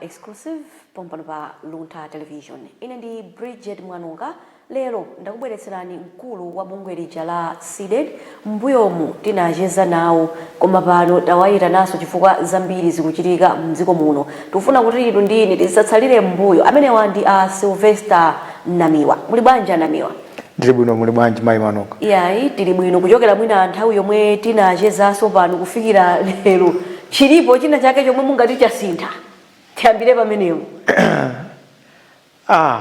Exclusive pompano pa Luntha Television. Ine ndi Bridget Mwanunga. Lero ndakubweretserani mkulu wa bungwe lija la CDEDI. Mbuyomu tinacheza nawo, koma pano tawayitananso chifukwa zambiri zikuchitika mdziko muno. Tikufuna kuti inu ndi ine tisatsalire mbuyo. Amenewa ndi a Sylvester Namiwa. Muli bwanji, Namiwa? Ndili bwino, muli bwanji, mayi Mwanunga? Iyayi, tili bwino. Kuchokera mwina nthawi yomwe tinachezanso pano kufikira lero, chilipo china chake chomwe mungati chasintha? Tiyambire pamenepo. Ah,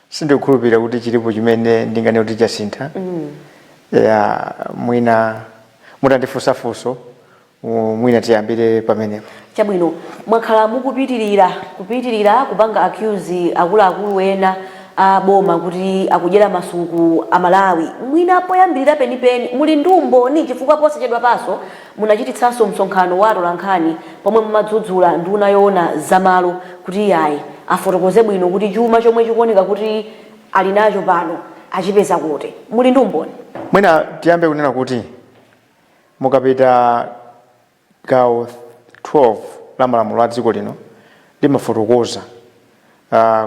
sindikukhulupirira kuti chilipo chimene ndinganene kuti chasintha. Ya, mwina mutandifunsafunso, mwina tiyambire pamenepo. Chabwino. Mwakhala mukupitirira kupitirira kupanga accuse akuluakulu ena a boma kuti akudyera masuku Amalawi. Mwina poyambirira penipeni, muli ndi umboni? Chifukwa posachedwa paso munachititsanso msonkhano wa atolankhani pomwe mumadzudzula nduna yoona zamalo kuti yayi, afotokoze bwino kuti chuma chomwe chikuoneka kuti ali nacho pano achipeza kuti. Muli ndi umboni? Mwina tiyambe kunena kuti mukapita gawo 12 la malamulo a dziko lino, limafotokoza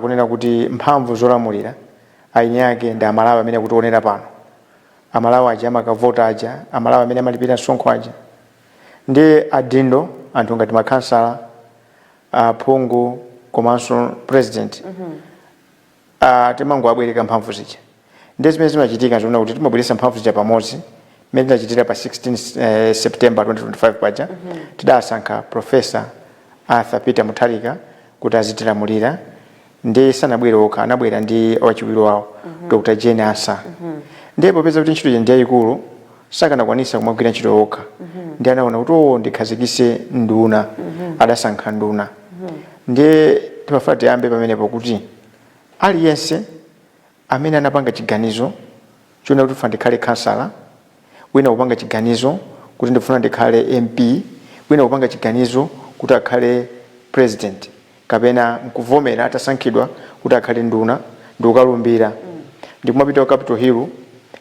kunena kuti mphamvu zolamulira aini ake ndi Amalawi amene akutionera pano, Amalawi aja amakavota aja, Amalawi amene amalipira msonkho aja. Ndi adindo, anthu ngati makhansala, aphungu komanso president, timangoabwereka mphamvu zija. Ndi zimene zimachitika zoona kuti timabweretsa mphamvu zija pamodzi, mmene tinachitira pa 16 September 2025 paja. Tidasankha Professor Arthur Peter Mutharika kuti azitilamulira. Ndi sanabwere okha, anabwera ndi wachiwiri wawo, Dr Jane Ansah. Ndiye popeza kuti ntchito ndi yayikulu, sakanakwanisa kumagwira ntchito okha, ndi anaona kuti o, ndikhazikise nduna. Adasankha nduna. Ndiye timafuna tiyambe pamenepo kuti aliyense amene anapanga chiganizo choona kuti ndifuna ndikhale kansala, wina kupanga chiganizo kuti ndifuna ndikhale MP, wina kupanga chiganizo kuti akhale president, kapena nkuvomera atasankhidwa kuti akhale nduna, ndikukalumbira ndikumapita ku Capitol Hill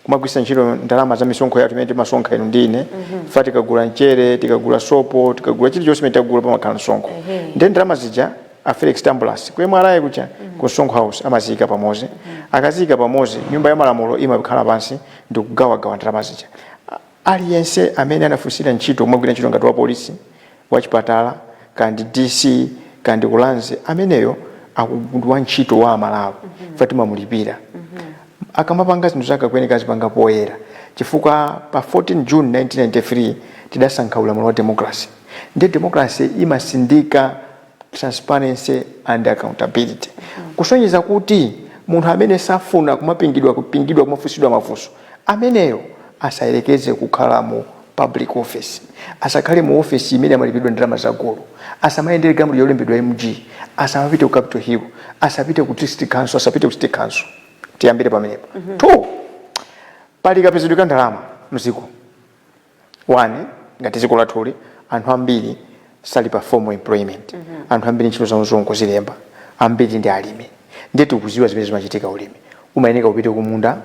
kumagwisa ntchito ndalama za misonkho yathu imene timasonkha inu ndi ine. Fa tikagula mchere, tikagula sopo, tikagula chilichonse imene tagula, pamakhala msonkho. Ndiye ndalama zija a Felix Tambulasi ku MRA kucha, ku Msonkho House, amaziyika pamodzi. Akaziyika pamodzi, nyumba ya malamulo imakhala pansi ndikugawagawa ndalama zija. Aliyense amene anafunsira ntchito kumagwira ntchito ngati wa polisi, wachipatala, kandi DC, kandi ku Lands, ameneyo ndi wantchito wa Amalawi. Fa timamulipira. Akamapanga zinthu zake akuyeneka azipanga poyera, chifukwa pa 14 June 1993 tidasankha ulamuliro wa democracy. Ndiye democracy imasindika transparency and accountability, kusonyeza kuti munthu amene safuna kumapingidwa kupingidwa, kumafunsidwa mafunso, ameneyo asayerekeze kukhala mu public office, asakhale mu office imene amalipidwa ndalama zagulu, asamayendere galimoto yolembedwa MG, asamapite ku Capitol Hill, asapite ku district council, asapite ku state council. Tiyambire pamenepo. Two, pali kapezedwe ka ndalama mdziko. One, ngati dziko lathuli anthu ambiri sali pa formal employment, anthu ambiri ntchito zawo zongozilemba, ambiri ndi alimi. Ndiye tikuziwa zimene zimachitika ulimi, umayeneka upite kumunda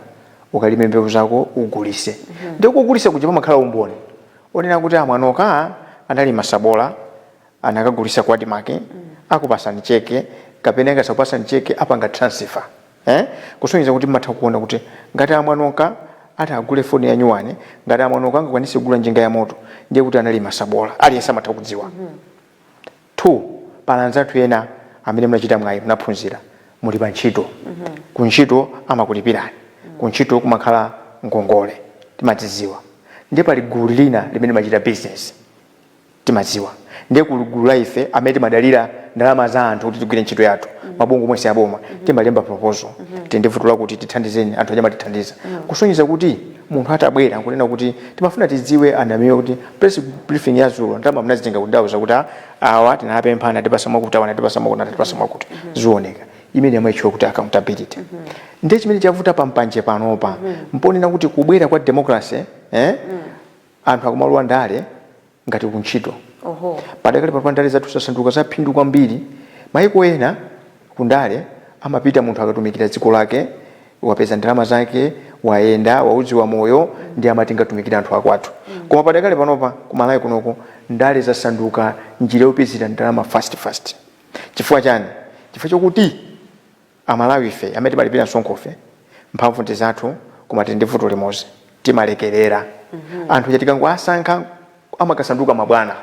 ukalime mbewu zako, ugulise. Ndiye kugulisa kuja pamakhala umboni onena kuti amwanoka analima sabola, anakagulisa kwa ADMARC, akupasani cheke kapena ingasakupasani cheke, apanga transfer, eh? Kusonyeza kuti mmatha kuona kuti ngati amwanoka ati agule foni ya nyuwani, ngati amwanoka angakwanise kugula njinga ya moto, ndiye kuti analima sabola. Aliyense amatha kudziwa. Two, pala anzathu ena amene munachita mwayi, munaphunzira, muli pa ntchito. Ku ntchito amakulipirani, ku ntchito kumakhala ngongole, timazidziwa. Ndiye pali gulu lina limene limachita business, timadziwa. Ndiye kuli gulu la ife amene timadalira ndalama za anthu kuti tigwire ntchito yathu. Mabungwe omwe si aboma, timalemba proposal, tindivutula kuti tithandizeni, anthu aja amatithandiza. Kusonyeza kuti munthu atabwera nkunena kuti timafuna tidziwe anamiwa kuti press briefing ya dzulo ndalama munazitenga kundawo zakuti, awa tinapempha, anatipasa mwakuti, awa anatipasa mwakuti, anatipasa mwakuti, zioneka. Imene amayitchula kuti accountability. Ndiye chimene chavuta pampanje panopa mponena kuti kubwera kwa democracy, eh? Anthu akumalowa ndale ngati kuntchito. Padakali pano ndale zathu zasanduka za phindu kwambiri. Maiko ena kundale amapita munthu akatumikira dziko lake, wapeza ndalama zake, wayenda, waudziwa moyo, ndi amati ngatumikira anthu akwathu. Koma padakali panopa kumalawi kunoko ndale zasanduka njira yopezera ndalama fast fast. Chifukwa chani? Chifukwa chokuti Amalawi ife amene timalipira msonkhofe, mphamvu ndi zathu, koma tili ndi vuto limodzi: timalekerera. Anthu aja tikangoasankha amakasanduka mabwana.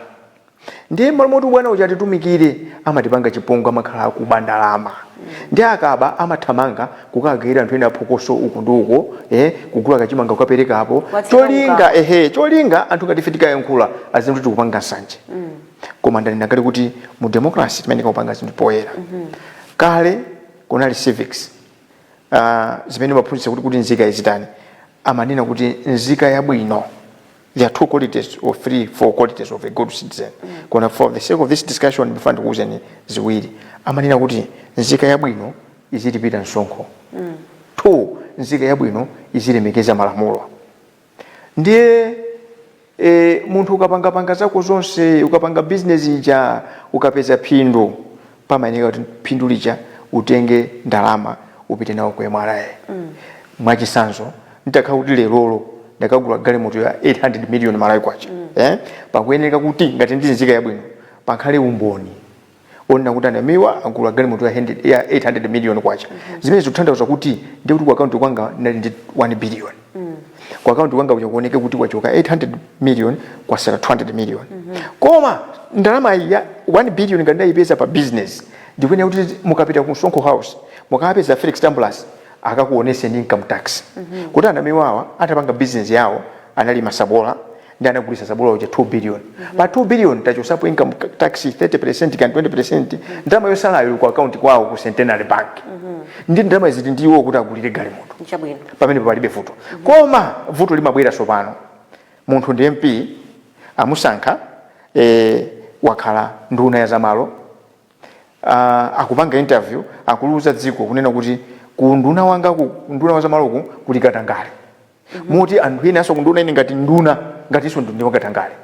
Ndiye malo moti ubwana uja atitumikire, amatipanga chipongwe, amakhala akuba ndalama. Ndi akaba amathamanga kukagawira anthu ena aphokoso uku ndi uko, kugula kachimanga kukaperekapo. Watseka. Cholinga, ehe, cholinga anthu ngati ife tikayankhula azinthu kuti tikupanga nsanje. Koma ndanena kale kuti mu democracy timene kupanga zinthu poyera. Kale kunali civics, zimene maphunzitsa kuti nzika izitani. Amanena kuti nzika yabwino, there are two qualities or three, four qualities of a good citizen. Koma for the sake of this discussion ndifuna ndikuwuzeni ziwiri. Amanena kuti nzika yabwino izilipira msonkho. Two, nzika yabwino izilemekeza malamulo. Ndiye munthu ukapangapanga zako zonse, ukapanga business ija, ukapeza phindu, pamayeneka kuti phindu lija utenge ndalama upite nawo ku MRA. Mwachitsanzo, nditakhala kuti lerolo ndakagula galimoto ya 800 million Malawi kwacha, pakuyeneka kuti ngati ndi nzika yabwino pakhale umboni onena kuti anamiwa agula galimoto ya 800 million kwacha. Zimene zikutanthauza kuti ndi kuti ku akaunti kwanga ndinali ndi 1 billion. Ku akaunti kwanga kuja kuoneke kuti kwachoka 800 million, kwasala 200 million. Koma ndalama iyi ya 1 billion ngati ndayipeza pa business, ndikuyenera kuti mukapita ku Msonkho House mukapeza Felix Tambulasi akakuoneseni income tax kuti anamiwawa atapanga business yawo analima sabola ndi anagulisa sabola uja 2 billion. Pa 2 billion tachosapo income tax 30% kan 20%, ndalama yosalayo ili ku account kwawo ku Centenary Bank. Ndi ndalama ziti ndiwo kuti agulire galimoto. Chabwino. Pamene palibe vuto. Koma vuto limabwera tsopano munthu ndi MP, amusankha, wakhala nduna ya zamalo, akupanga interview, akuluza dziko kunena kuti ku nduna wanga, ku nduna wa zamaloku kuli katangale, moti anthu ena aso kunduna ine ngati nduna ngatinso ndi wakatangale.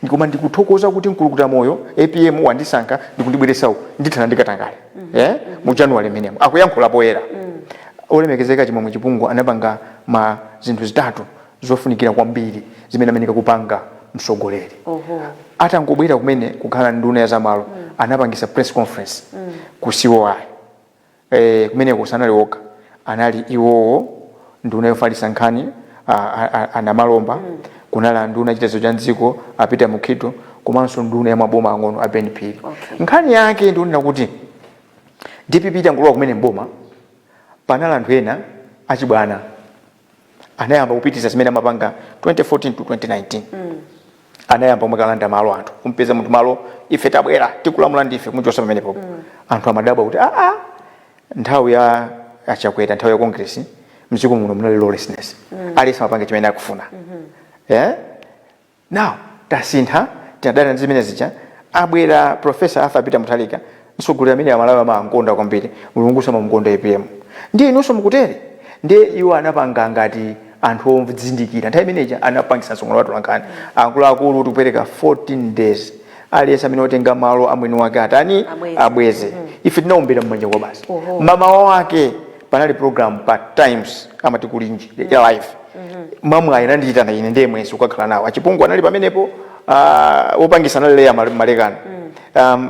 Koma ndikuthokoza kuti Mkulukuta Moyo APM wandisankha, ndikundibweretsawo, ndithana ndi katangale. Mu January menemo akuyankhula poyera. Olemekezeka Chimwemwe Chipungu anapanga ma zinthu zitatu zofunikira kwambiri zimene ameneka kupanga mtsogoleri. Atangobwera kumene kukhala nduna ya zamalo, anapangisa press conference ku COI. Kumeneko sanali okha, anali iwowo, nduna yofalitsa nkhani a Namalomba, kunali anduna chitetezo cha mdziko a Peter Mukhito, komanso nduna ya maboma ang'ono a Ben Phiri. Nkhani yake ndikunena kuti DPP itangolowa kumene mboma, panali anthu ena achibwana anayamba kupitiriza zimene amapanga 2014 to 2019. Anayamba kumakalanda malo anthu, kumpeza munthu malo, "Ife tabwera, tikulamula ndife," kumuchosa pamenepo. Anthu amadabwa kuti aa, nthawi ya Achakwera, nthawi ya Congress, mdziko muno munali lawlessness, aliyense amapanga chimene akufuna. Now tasintha, tinadana ndi zimene zija. Abwera Professor Arthur Peter Mutharika, mtsogoleri amene Amalawi amamukonda kwambiri, Mulungu samamukonda APM, ndiye inunso mukutere. Ndiye iwo anapanga ngati anthu omzindikira. Nthawi imeneja anapangisa msonkhano watolankhani, "Akuluakulu, tikupereka 14 days, aliyense amene watenga malo amwini wake atani?" Abweze. Abweze. Ife tinaombera mmanja kwa basi. Oho. Mamawa wake panali program pa Times, amati Kulinji ya live. Mamwayi anandiyitana ine, ndiye mwezi ukakhala nawo. Achipungu anali pamenepo, wopangisa anali Leya Malekano,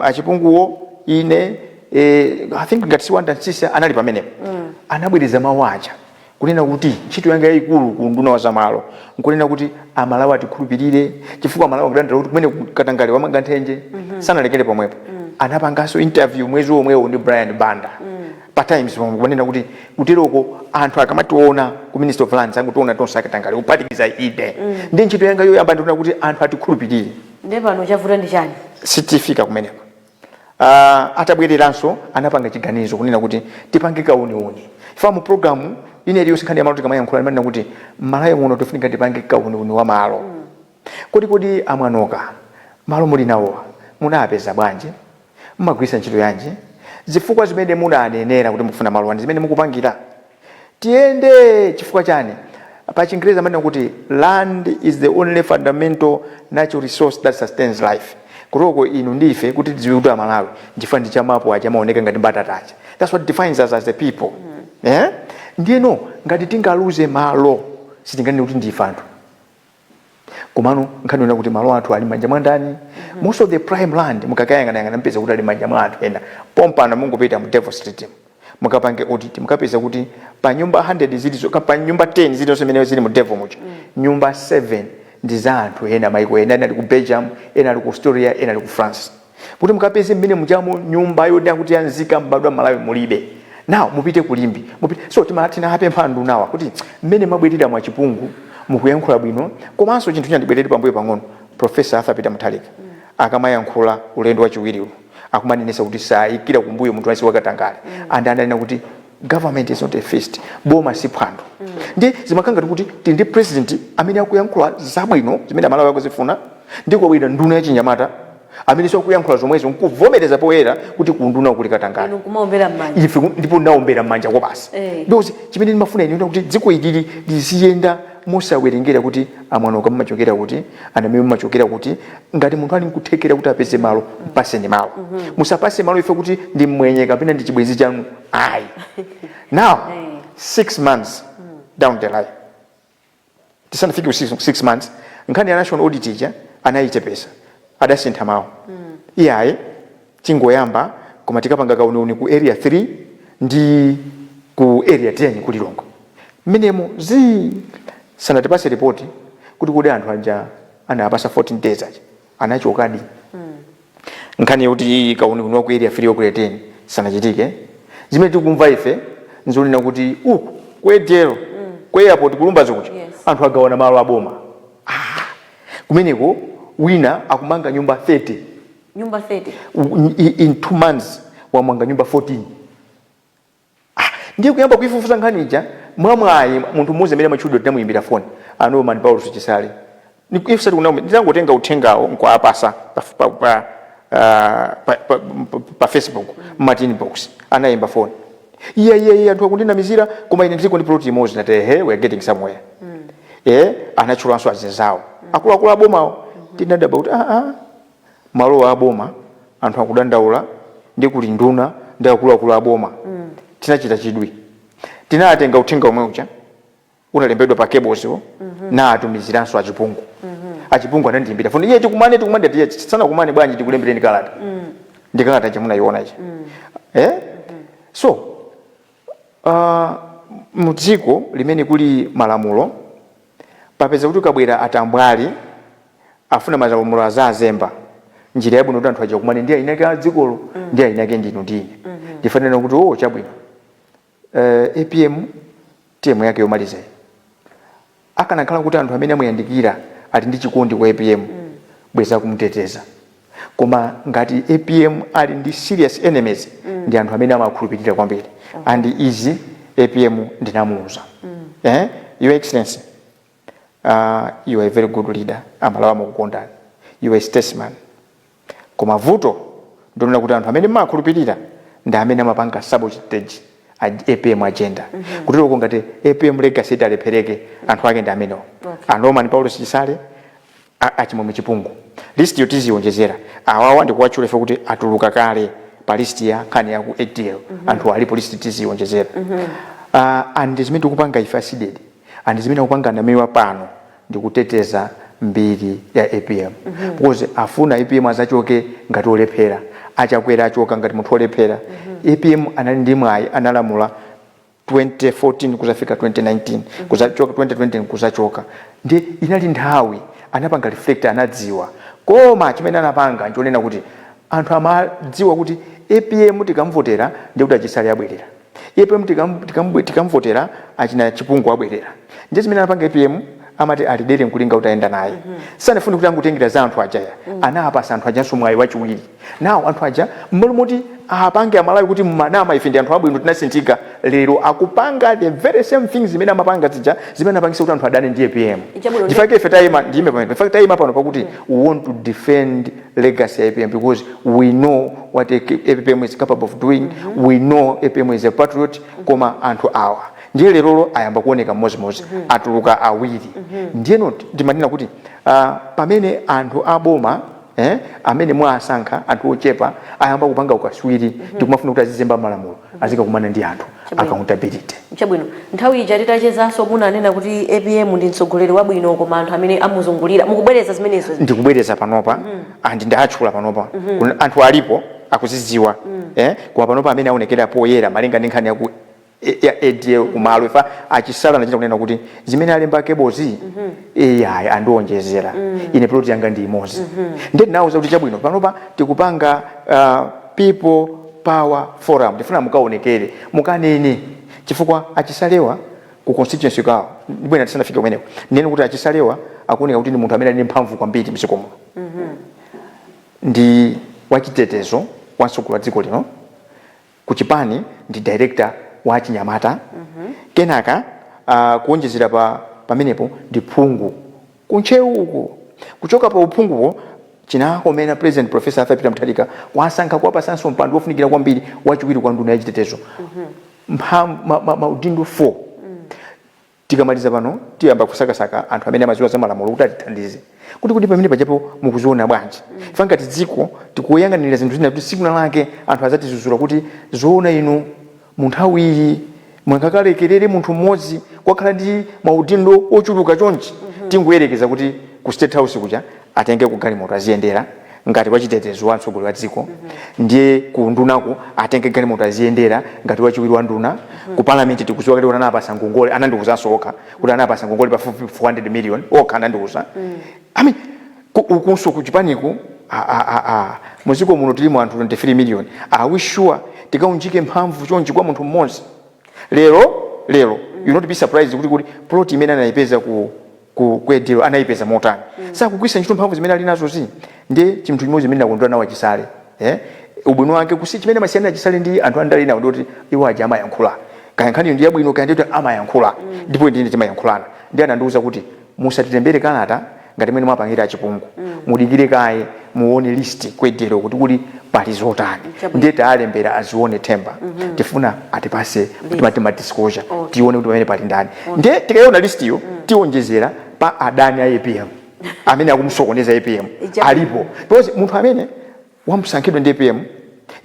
achipunguwo, ine, I think ngati Siwanda Msisa anali pamenepo. Anabwereza mawu aja kunena kuti ntchito yanga yayikulu ku nduna wa zamalo nkunena kuti Amalawi atikhulupirire, chifukwa Amalawi akudandaula kuti kumene katangale wamanga nthenje. Sanalekere pomwepo, anapanganso interview mwezi omwewo ndi Brian Banda pa Times pomwe, kunena kuti kuteroko anthu akamationa ku Ministry of Lands angutiona tonse akatangale, kuphatikiza ine. Ndi ntchito yanga yoyamba ndikuona kuti anthu atikhulupirire. Ndiye pano chavuta ndi chani? Sitifika kumeneko. Atabwereranso anapanga chiganizo kunena kuti tipange kauniuni ifa mu program ine iliyonse nkhani ya malo tikamayankhula imanena kuti Mmalawi muno tifunika tipange kauniuni wa malo. Kodi amwanoka malo muli nawowa munapeza bwanji? Mmagwiritsa ntchito yanji? Zifukwa zimene munanenera kuti mukufuna malo ndi zimene mukupangira? Tiyende. Chifukwa chani? Pa Chingereza amanena kuti land is the only fundamental natural resource that sustains life. Kutoko inu ndife kuti tidziwe kuti Amalawi nchifukwa ndi chamapo aja amaoneka ngati mbatatacha. That's what defines us as a people. Ndiyeno ngati tingaluze malo, sitinganene kuti ndife anthu. Komano nkhani yona kuti malo athu ali manja mwa ndani? Most of the prime land mukakayang'anayang'ana mpeza kuti ali manja mwa anthu ena. Pompano mungopita mu Devil Street, mukapange audit, mukapeza kuti pa nyumba 100 zilizo, pa nyumba 10 zilizonse zimene zili mu Devil mucho, nyumba 7 ndi za anthu ena, maiko ena. Ena ali ku Belgium, ena ali ku Australia, ena ali ku France. Kuti mukapeze mmene muchamo nyumba yodya kuti yanzika mbadwa Malawi mulibe. Now mupite kulimbi, mupite. So tinapempha ndunawa kuti mmene mwabwerera mwachipungu mukuyankhula bwino. Komanso chinthu china, ndibwerere pambuyo pang'ono, Professor Arthur Peter Mutharika akamayankhula ulendo wachiwiriwo akumanenesa kuti sayikira kumbuyo munthu wansi wakatangale, and ananena kuti government is not a feast, boma si phwando. Ndi zimakhala ngati kuti tili ndi president amene akuyankhula zabwino zimene Amalawi akuzifuna, ndi kwabwino nduna yachinyamata amene sakuyankhula zomwezo nkuvomereza poyera kuti kunduna kuli katangale. Inu kumaombera m'manja. Ife ndipo naombera m'manja kwa basi, because chimene ndimafuna ine kuti dziko ilili liziyenda mosawerengera kuti amwanoka mumachokera kuti, anamene mumachokera kuti. Ngati munthu ali nkuthekera kuti apeze malo, mpaseni malo. Musapase malo ife kuti ndi mwenye kapena ndi chibwenzi chanu, ayi. Now 6 months down the line, tisanafike ku 6 months, nkhani ya national audit ija anayichepesa, adasintha mawu. Iyayi, tingoyamba, koma tikapanga kauniuni ku Area 3 ndi ku Area 10 ku Lilongwe. Mmenemo zi sanatipase ripoti kuti kodi anthu aja anapasa 14 days aja anachokadi. Nkhani yakuti kauniuni wa ku Area 3 wa ku Area 10 sanachitike. Zimene tikumva ife nzonena kuti uku ku ADL, ku airport, kulumbazi kucha, anthu agawana malo aboma. Ah, kumeneko wina akumanga nyumba 30. Nyumba 30? In 2 months wamanga nyumba 14. Ah, ndiye kuyamba kuifufuza nkhani ija, mwamwayi munthu mmodzi amene amatchulidwa tinamuyimbira foni, a Norman Paulo Chisale. Ifsati kuna ndinangotenga uthengawo nkuapasa pa Facebook, mati inbox, anayimba foni, iya iya iya, anthu akundinamizira, koma ine ndiliko ndi plot imodzi. Nati, "Ehe, we are getting somewhere." Anatchulanso azinzawo akuluakulu abomawo. Tinadabwa kuti ah, ah, malo aboma anthu akudandaula ndi kuli nduna ndi akuluakulu aboma. Tinachita chidwi, tinatenga uthenga omwe uja unalembedwa pa cables wo, naatumiziranso achipungu. Achipungu anandiyimbira foni, iye, "Tikumane, tikumane." Tiye sana kumane bwanji, tikulembereni kalata. Ndi kalata chamunayiona ichi. So mudziko limene kuli malamulo, papeza kuti ukabwera atambwali afuna malamulo azazemba njira yabwino kuti anthu aja kumane ndi ainake a dzikolo, ndi ainake ndinu ndine ndifanira kuti oh, chabwino, APM term yake yomaliza iyi. Akanakhala kuti anthu amene amuyandikira ali ndi chikondi kwa APM, bweza kumuteteza. Koma ngati APM ali ndi serious enemies, ndi anthu amene amakhulupirira kwambiri. And izi APM ndinamuuza, "Your Excellency, you are a very good leader, Amalawi amakukondani, you are a statesman, koma vuto ndionena kuti anthu amene mmakhulupirira ndi amene amapanga sabotage APM agenda." Kuteroko ngati APM legacy italephereke, anthu ake ndi amenewo, a Norman Paulo Chisale, achimwemwe Chipungu. List yo tizionjezera. Awawa ndikuwatchula ife kuti atuluka kale pa list ya nkhani ya ku ADL. Anthu alipo, list tizionjezera. And zimene tikupanga ife a CDEDI and zimene akupanga Namiwa pano ndikuteteza mbiri ya APM, because afuna APM azachoke ngati olephera. Achakwera achoka ngati munthu olephera. APM anali ndi mwayi, analamula 2014 kuzafika 2019, kuzachoka 2020, kuzachoka. Ndi inali nthawi anapanga reflect, anadziwa. Koma chimene anapanga nchonena kuti anthu amadziwa kuti APM tikamvotera ndi kuti achisale abwerera, APM tikamvotera achina Chipungu abwerera. Ndiye zimene anapanga APM, amati alidere nkulinga kuti ayenda naye, sanafune kuti angutengera za anthu ajaya. Anapasa anthu ajanso mwayi wachiwiri. Nawo anthu aja, mmalo moti apange Amalawi kuti mmanama, ife ndi anthu abwino, tinasinthika, lero akupanga the very same things zimene amapanga zija zimene anapangisa kuti anthu adane ndi APM. Chabwino. Chifukwa ife tayima, ndiyime pamene, in fact tayima pano pakuti we want to defend legacy ya APM, because we know what APM is capable of doing. We know APM is a patriot. Koma anthu awa ndiye lerolo ayamba kuoneka mmodzi, atuluka awiri. Ndiyeno ndimanena kuti pamene anthu aboma, amene mwasankha, anthu ochepa ayamba kupanga ukaswiri ndikumafuna kuti azizemba malamulo, azikakumana ndi anthu. Accountability. Chabwino, nthawi ija titachezanso munanena kuti APM ndi mtsogoleri wabwino, koma anthu amene amuzungulira, mukubwereza zimenezo? Ndikubwereza panopa and ndatchula panopa. Anthu alipo akuzidziwa, koma panopa amene aonekera poyera malinga ndi nkhani yaku ya ADL kumalo ifa achisala anachita kunena kuti zimene alemba kebozi eyayi, andionjezera, ine plot yanga ndi imodzi. Ndiye ndinawuza kuti chabwino, panopa tikupanga People Power Forum, tifuna mukaonekere, mukanene, chifukwa achisalewa ku constituency kawo ndibwena. Tisanafike kumeneko, ndinene kuti achisalewa akuoneka kuti ndi munthu amene ali ndi mphamvu kwambiri mdziko muno, ndi wachitetezo wa mtsogoleri wa dziko lino, kuchipani ndi director wa chinyamata, kenaka kuonjezera pa pamenepo ndi phungu kuntcheu uku. Kuchoka pa uphunguwo chinakomena President Professor Arthur Peter Mutharika kwasankha kuwapasanso mpando wofunikira kwambiri, wachiwiri kwa nduna yachitetezo. Maudindo 4. Tikamaliza pano tiyamba kusakasaka anthu amene amadziwa za malamulo kuti atithandize kuti pamene pajapo mukuziona bwanji. Ife ngati dziko tikuyang'anira zinthu zina kuti tsiku lake anthu adzatizuzula kuti zoona inu mu nthawi iyi mwangakalekerere munthu mmodzi kwakhala ndi maudindo ochuluka chonchi? Tingoyerekeza kuti ku State House kuja atenge ku galimoto aziyendera ngati wachitetezo wa mtsogoleri wa dziko, ndiye ku ndunako atenge galimoto aziyendera ngati wachiwiri wa nduna, ku parliament tikudziwa kuti anapasa ngongole, anandiwuzanso okha kuti anapasa ngongole pafupi 400 million, okha anandiwuza. I mean, ukunso kuchipaniku muziko muno tilimo anthu 23 million. Are we sure tikaunjike mphamvu chonchi kwa munthu mmodzi? Lero lero you not be surprised kuti plot imene anayipeza ku ADL anayipeza motani. Sakugwisa ntchito mphamvu zimene ali nazo zi. Ndiye chinthu chimodzi chimene ndakondwera nawo achisale, ubwino wake kusi chimene masiyana achisale ndi anthu andale nawo ndoti iwo aja amayankhula, kaya nkhaniyo ndi yabwino kaya ndiyoti, amayankhula. Ndipo ndine timayankhulana ndi anandiwuza kuti musatilembere kalata ngati mwene mwapangira achipungu, mudikire kaye muone list ku ADL kuti kuli pali zotani. Ndiye taalembera azione themba, tifuna atipase timati ma disclosure, tione kuti pamene pali ndani. Ndiye tikayiona list iyo tionjezera pa adani a APM amene akumusokoneza APM. Alipo, because munthu amene wamusankhidwa ndi APM,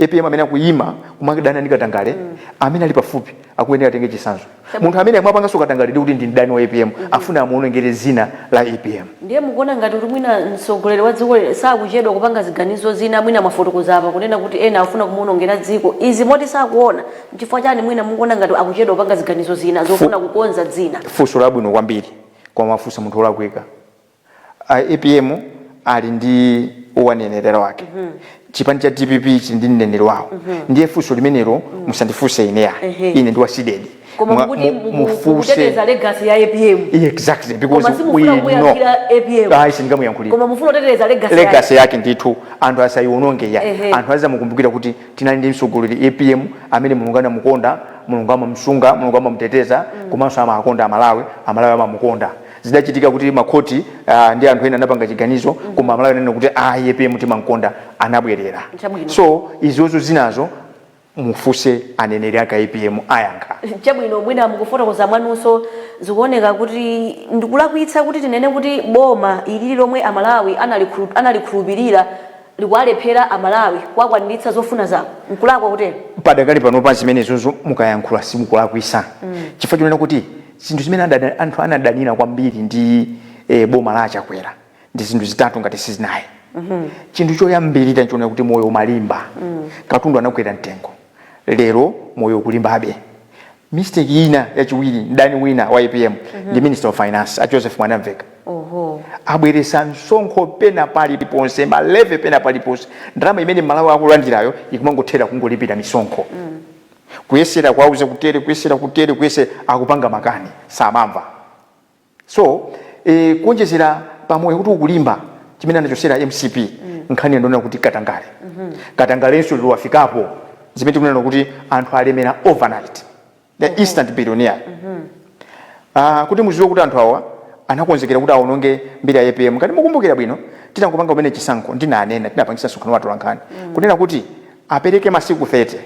APM amene akuyima kumakadana ndi katangale, amene ali pafupi akuyenera atenge chitsanzo. Munthu amene amapanganso katangale ndi kuti ndi mdani wa APM, afuna amuonongere zina la APM. Ndiye mukuona ngati kuti mwina mtsogoleri wa dziko sakuchedwa kupanga ziganizo zina? Mwina mwafotokoza apa kunena kuti ena afuna kumuonongera dziko, izi moti sakuona, nchifukwa chani mwina mukuona ngati akuchedwa kupanga ziganizo zina zofuna kukonza dzina? Funso labwino kwambiri, koma mafunsa munthu wolakwika. APM ali ndi owanenerera wake, chipani cha DPP chili ndi mneneri wawo. Ndiye funso limenelo musandifunse ineya. Ine ndi wa CDEDI. Koma mukuti mukuteteza legacy ya APM. Exactly, because Koma simufuna we know kumuyankhira APM. Ayi, sindingamuyankhulira. Koma mufuna kuteteza legacy yake. Legacy yake ndithu, anthu asayiononge ya. Anthu azamukumbukira kuti tinali ndi mtsogoleri APM amene Mulungu anamukonda, Mulungu amamusunga, Mulungu amamuteteza, komanso amakonda Amalawi, Amalawi amamukonda. Zidachitika kuti makhoti ndi anthu ena anapanga chiganizo, koma Amalawi ananena kuti ayi, APM timamkonda, anabwerera. So izozo zinazo mufuse aneneri ake APM, ayankha. Chabwino, mwina mukufotokoza mwanunso zikuoneka kuti ndikulakwitsa kuti tinene kuti boma ilili lomwe Amalawi analikhulupirira likuwalephera Amalawi kuwakwaniritsa zofuna zawo, nkulakwa kutero? Padakali panopa zimenezozo mukayankhula simukulakwisa, chifukwa chonena kuti zinthu zimene anthu anadanira kwambiri ndi boma la Achakwera ndi zinthu zitatu ngati sizinayi. Chinthu choyambirira nchonena kuti moyo umalimba, katundu anakwera mtengo, lero moyo ukulimbabe. Mistake ina yachiwiri, mdani wina wa APM ndi Minister of Finance a Joseph Mwanamveka. Abweresa msonkho pena paliponse, ma levy pena paliponse. Ndalama imene Malawi akulandirayo ikumangothera kungolipira misonkho. Kuyesera kuwauza kutere, kuyesera kutere, kuyesera, akupanga makani, samamva. So kuonjezera pamoyo kuti ukulimba chimene anachosera MCP, nkhani yandiona kuti katangale, katangalenso lero wafikapo zimene tikunena kuti anthu alemera overnight, the instant billionaire. Kuti muziwe kuti anthu awa anakonzekera kuti aononge mbiri ya APM, ngati mukumbukira bwino, titangopanga kumene chisankho ndinanena, tinapangisa msonkhano wa atolankhani kunena kuti apereke masiku 30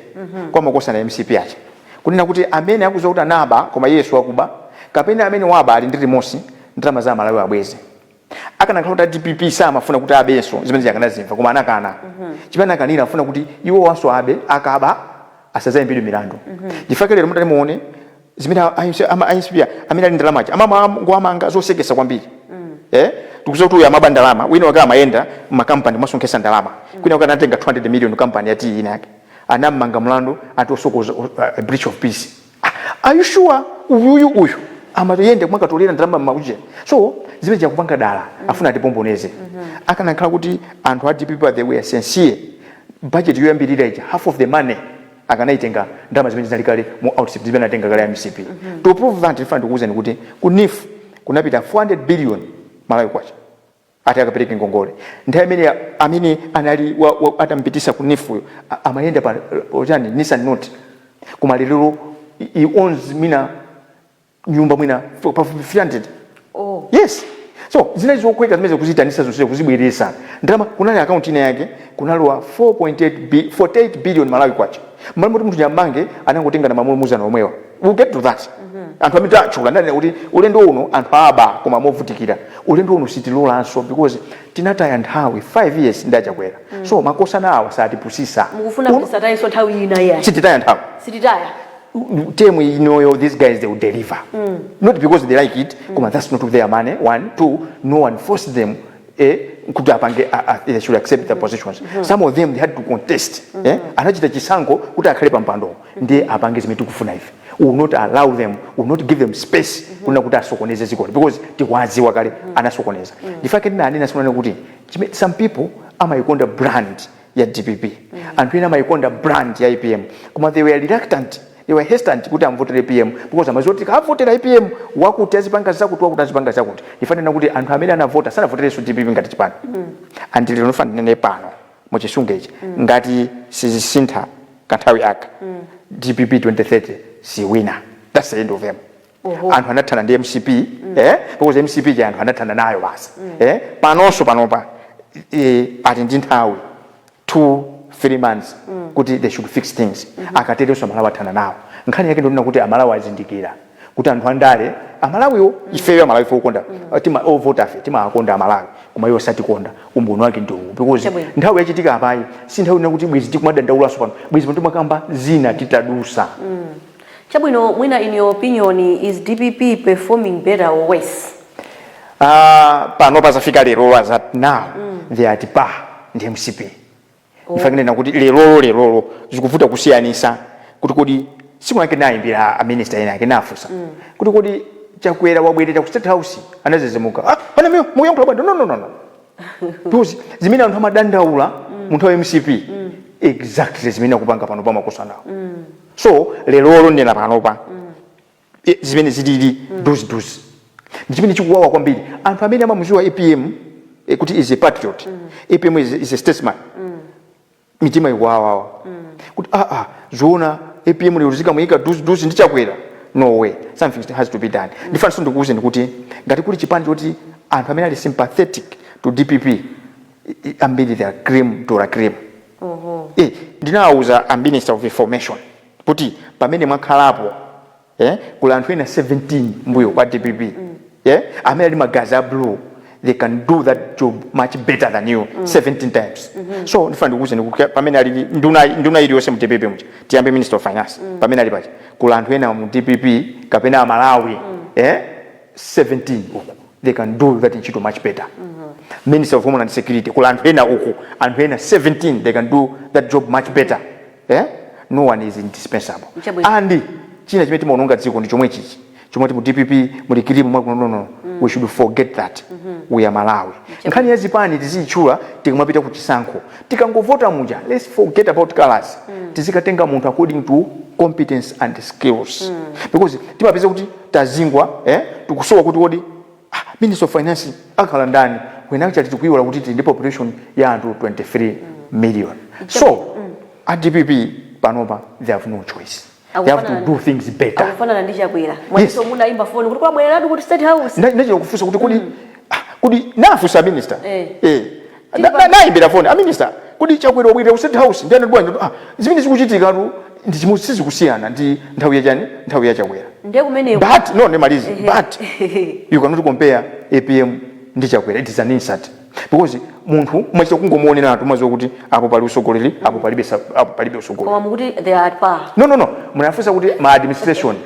kwa makosana MCP aja, kunena kuti amene akuziwa kuti anaba koma yesu akuba kapena amene waba ali ndi remorse, ndalama za Amalawi abweze. Akanakhala kuti DPP samafuna kuti abenso, zimene akanazimva, koma anakana. Chimene anakanira, afuna kuti iwo wanso abe, akaba. Asazayimbidwe milandu. Chifukwa lero mutati muone zimene a MCP amene ali ndalama aja amangowamanga zosekesa kwambiri. Tikuziwa kuti uyu amaba ndalama, wina wake amayenda makampani mwasonkhesa ndalama, kwina wake anatenga 200 million kampani ya tea ina yake, anammanga mlandu ati osokoza, breach of peace. Ah, are you sure uyuyu uyu amayenda kumakatolera ndalama mmakuche? So zimene zakupanga dala, afuna atipomboneze. Akanakhala kuti anthu a DPP, they were sincere, budget yoyambirira ija, half of the money akanaitenga ndalama zimene zinali kale mu outset, zimene anatenga kale ya MCP. To prove that, ndifuna ndikuwuzeni kuti ku NEEF kunapita 400 billion Malawi kwacha ati akapereke ngongole. Nthawi imene amene anali atampitisa ku NEEF uyo amayenda pa chani, Nissan Note, koma lero he owns mwina nyumba mwina pafupi 300. Yes, so zinali zokweka zimene kuzitanisa zonse kuzibweresa ndalama. Kunali akaunti ina yake kunalowa 4.8 48 billion Malawi kwacha. Malo moti munthu nyambange anangotenga na mamulumuzana omwewa. We'll get to that. Anthu amene tachula ndani kuti ulendo uno anthu aba koma movutikira, ulendo uno sitilolanso because tinataya nthawi 5 years ndi achakwera. So makosana awa satipusisa. Mukufuna kuti satayenso nthawi ina yayi? Sititaya nthawi. Sititaya. Term inoyo, these guys, they will deliver, not because they like it, koma that's not their money, one. Two, no one forced them kuti apange, they should accept the positions. Some of them, they had to contest, anachita chisankho kuti akhale pampando ndiye apange zimene tikufuna ife. We will not allow them, we will not give them space kuna kuti asokoneze zikoli because tikwaziwa kale anasokoneza. Ndifake ndinanena simunene kuti some people amayikonda brand ya DPP, anthu ena amayikonda brand ya APM, koma they were reluctant, they were hesitant kuti amvotere APM because amaziwa kuti kavotera APM wakuti azipanga zakuti, wakuti azipanga zakuti. Ndifanena kuti anthu amene anavota sanavoterenso DPP ngati chipani. And lero ndifana ndinene pano muchisungechi, ngati sizisintha kanthawi aka, DPP 2030 siwina. That's the end of them. Anthu anathana ndi MCP, because MCP ja anthu anathana nayo basi. Panonso panopa ati ndi nthawi 2 3 months kuti they should fix things. Akaterenso Amalawi athana nawo. Nkhani yake ndionena kuti Amalawi azindikira kuti anthu andale Amalawiwo, ifeyo Amalawi ife ukonda tima ovota afe timakonda Amalawi, koma iwo satikonda. Umboni wake ndi uwu because Chabwino. nthawi yachitika apayi si nthawi ina kuti bwezi tikumadandaulaso pano, bwezi pano timakamba zina titadusa. Chabwino, mwina in your opinion, is DPP performing better or worse? Pano pazafika lero, as at now, they are at par ndi MCP. Ndifanira kuti lerolo, lerolo zikuvuta kusiyanisa kuti kodi siku lake nayimbira a minister ena ake, nafusa kuti kodi Chakwera wabwerera ku State House, anazezemuka, "Ah, pana myo muyankhula bwanji?" No, no, no, no, because zimene anthu amadandaula mu nthawi ya MCP, exactly zimene akupanga pano pamakosanawo. So lerolo ndena panopa, zimene zilili duzi duzi ndi chimene chikuwawa kwambiri anthu amene amamuziwa APM, kuti is a patriot, APM is a statesman. Mitima ikuwawawa kuti ah, zoona APM lero zikamuyika duzi duzi ndi Chakwera? No way, something has to be done. Ndifanso ndikuwuzeni kuti ngati kuli chipani choti anthu amene ali sympathetic to DPP ambiri, they are cream to la cream. Ndinawuza a Minister of Information kuti pamene mwakhalapo, kuli anthu ena 17 mbuyo kwa DPP, amene ali magazi a blue, they can do that job much better than you 17 times. So ndifuna ndikuwuzeni kuti pamene ali nduna, nduna iliyonse mu DPP muja, tiyambe Minister of Finance, pamene ali paja kuli anthu ena mu DPP kapena Amalawi, 17 uku, they can do that ntchito much better. Minister of Homeland Security, kuli anthu ena uku, anthu ena 17, they can do that job much better. No one is indispensable. Chabwino. And china chimene timaononga dziko ndi chomwe chichi chomwe mu DPP muli kilimu mwa. No, no, we should forget that. We are Malawi. Nkhani ya zipani tiziyitchula tikamapita ku chisankho, tikangovota muja, let's forget about colors. Tizikatenga munthu according to competence and skills because timapeza kuti tazingwa, tikusowa kuti kodi Minister of Finance akhala ndani, when actually tikuiwala kuti tili ndi population ya anthu 23 million. So a DPP panopa, they have no choice, they have to do things better. Akufanana ndi Chakwera. Mwaninso munayimba foni kuti kwabwereratu kuti State House. Ndachita kufunsa kuti kodi kodi nafunsa minister, nayimbira foni a minister kuti Chakwera wabwerera ku State House, ndi anati bwanji? Zimene zikuchitikatu ndi chimodzi, sizikusiyana ndi nthawi yachani, nthawi ya Chakwera. Ndiye kumeneko. But no, ndimalize, but you cannot compare APM ndi Chakwera. It is an insult. Because munthu umachita kungomuoneratu, umaziwa kuti apo pali usogoleri, apo palibe, apo palibe usogoleri. Koma mukuti they are at par. No, munafunsa kuti ma administration.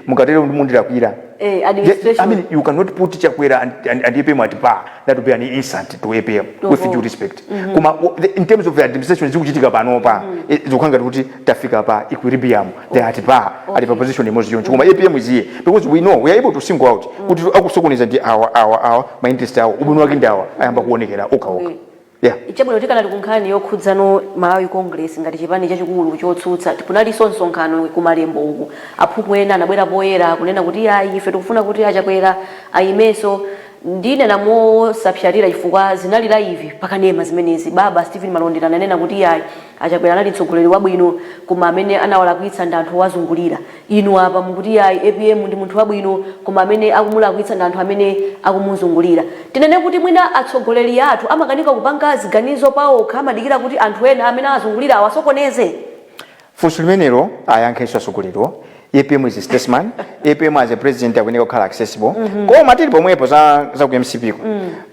Mukatero mundilakwira. Administration. I mean, you cannot put Chakwera and APM at par. That would be an insult to APM, with due respect. Koma in terms of the administration zikuchitika panopa, zikukhala ngati kuti tafika pa equilibrium. They are at par, ali pa position imodzi yonse. Koma APM is here because we know we are able to single out kuti akusokoneza ndi awa, awa, awa, ma interest awo, ubwino wake ndi awa, ayamba kuonekera okha okha. Yeah. Chabwino, tikanali ku nkhani yokhudzano Malawi Congress ngati chipani chachikulu chotsutsa, kunalinso msonkhano kumalembo uku. Aphungu ena anabwera poyera kunena kuti ayi, ife tikufuna kuti aChakwera ayimenso. Ndine namosapsatira chifukwa zinali live pakanema zimenezi. Baba Stephen Malondera ananena kuti ayi, aChakwera anali mtsogoleri wabwino, koma amene anawalakwitsa ndi anthu owazungulira. Inu apa mukuti ayi, APM ndi munthu wabwino, koma amene akumulakwitsa ndi anthu amene akumuzungulira. Tinene kuti mwina atsogoleri athu amakanika kupanga ziganizo paokha, amadikira kuti anthu ena amene awazungulira awasokoneze? Funso limenelo ayankhenso atsogoleriwo. APM is a statesman. APM as a president akuyeneka kukhala accessible. Koma tili pomwepo za ku MCP ko,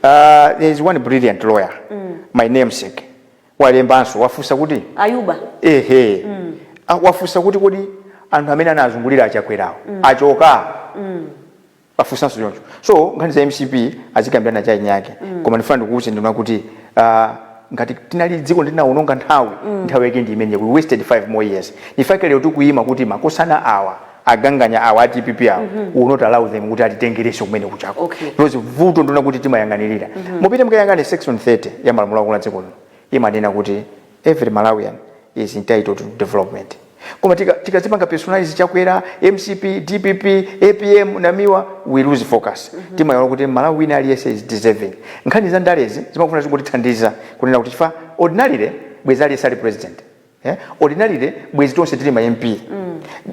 there is one brilliant lawyer, my namesake, walembanso, wafunsa kuti Ayuba. Ehe. Ah, wafunsa kuti kodi anthu amene anazungulira aChakwerawo achoka? Wafunsanso choncho. So nkhani za MCP azikambirana chainyake. Koma ndifuna ndikuwuze ndina kuti ngati tinali dziko ndinawononga nthawi, nthawi yake ndi imene we wasted 5 more years. Nifake lero tikuyima kuti makosana awa, aganganya awa, a DPP awa, we will not allow them kuti atitengereso kumene kuchako. Because vuto ndona kuti timayang'anirira. Mupite mukayang'ane section 30 ya malamulo akulu a dziko lino, imanena kuti every Malawian is entitled to development. Koma tikazipanga personalize Chakwera, MCP, DPP, APM, Namiwa, we lose focus. Timayiwala kuti Malawi wina aliyense is deserving. Nkhani za ndalezi zimakufuna zikutithandiza kunena kuti chifukwa ordinarily bwezi aliyense ali president, eh? Ordinarily bwezi tonse tili ma MP.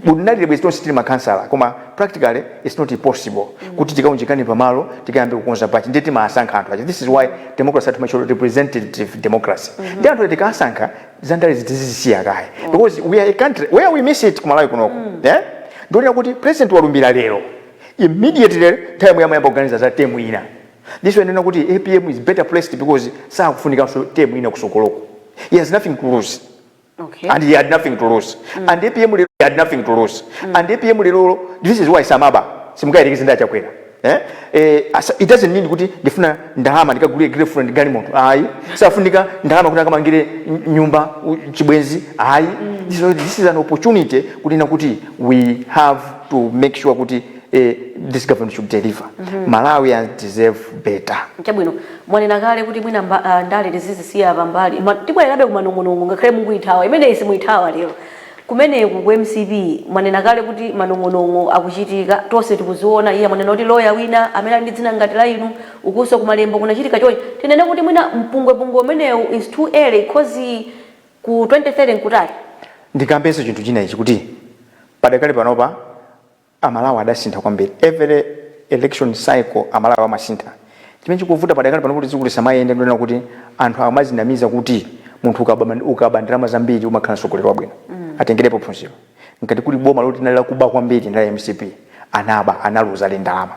Ordinarily bwezi tonse tili ma councillor. Koma practically it's not possible kuti tikaunjikane pamalo, tikayambe kukonza pachi. Ndiye timasankha anthu aja. This is why democracy athu macho representative democracy. Ndi anthu tikasankha, zandale tizizisiya kaye, because we are a country where we miss it. Kumalawi kunoko, yeah? Ndionera kuti president walumbira lero, immediately nthawi yomwe amayamba kuganiza za term ina. This way ndina kuti APM is better placed because sakufunikanso term ina kusogoloko. He has nothing to lose. And he had nothing to lose. And APM lero had nothing to lose. And APM lero, this is why samaba simungayelekeze ndi aChakwera, eh? Eh, it doesn't mean kuti ndifuna ndalama ndikagulire girlfriend galimoto, ayi. Safunika ndalama kuti akamangire nyumba chibwenzi, ayi. This is an opportunity kunena kuti we have to make sure kuti this government should deliver. Malawians deserve better. Chabwino, mwanena kale kuti mwina ndale tizizisiya pambali. Tibwererabe kumanong'onong'o, ngakhale mukuyithawa imeneyi, simuyithawa lero. Kumeneku ku MCP mwanena kale kuti manong'onong'o akuchitika, tonse tikuziona. Iye mwanena kuti loya wina amene ali ndi dzina ngati la inu, ukuso kumalembo kunachitika chonchi. Tinene kuti mwina mpungwepungwe umenewu is too early, 'cause ku 2030 nkutali? Ndikambenso chinthu china ichi, kuti padakali panopa Amalawi adasintha kwambiri. Every election cycle Amalawi amasintha. Chimene chikuvuta padakali pano kuti dziko lisamayende, ndionena kuti anthu amazinamiza kuti munthu ukaba ndalama zambiri umakhala mtsogoleri wabwino. Atengerepo phunziro. Ngati kuli boma loti linali lakuba kwambiri, ndala MCP. Anaba, analuza ali ndalama.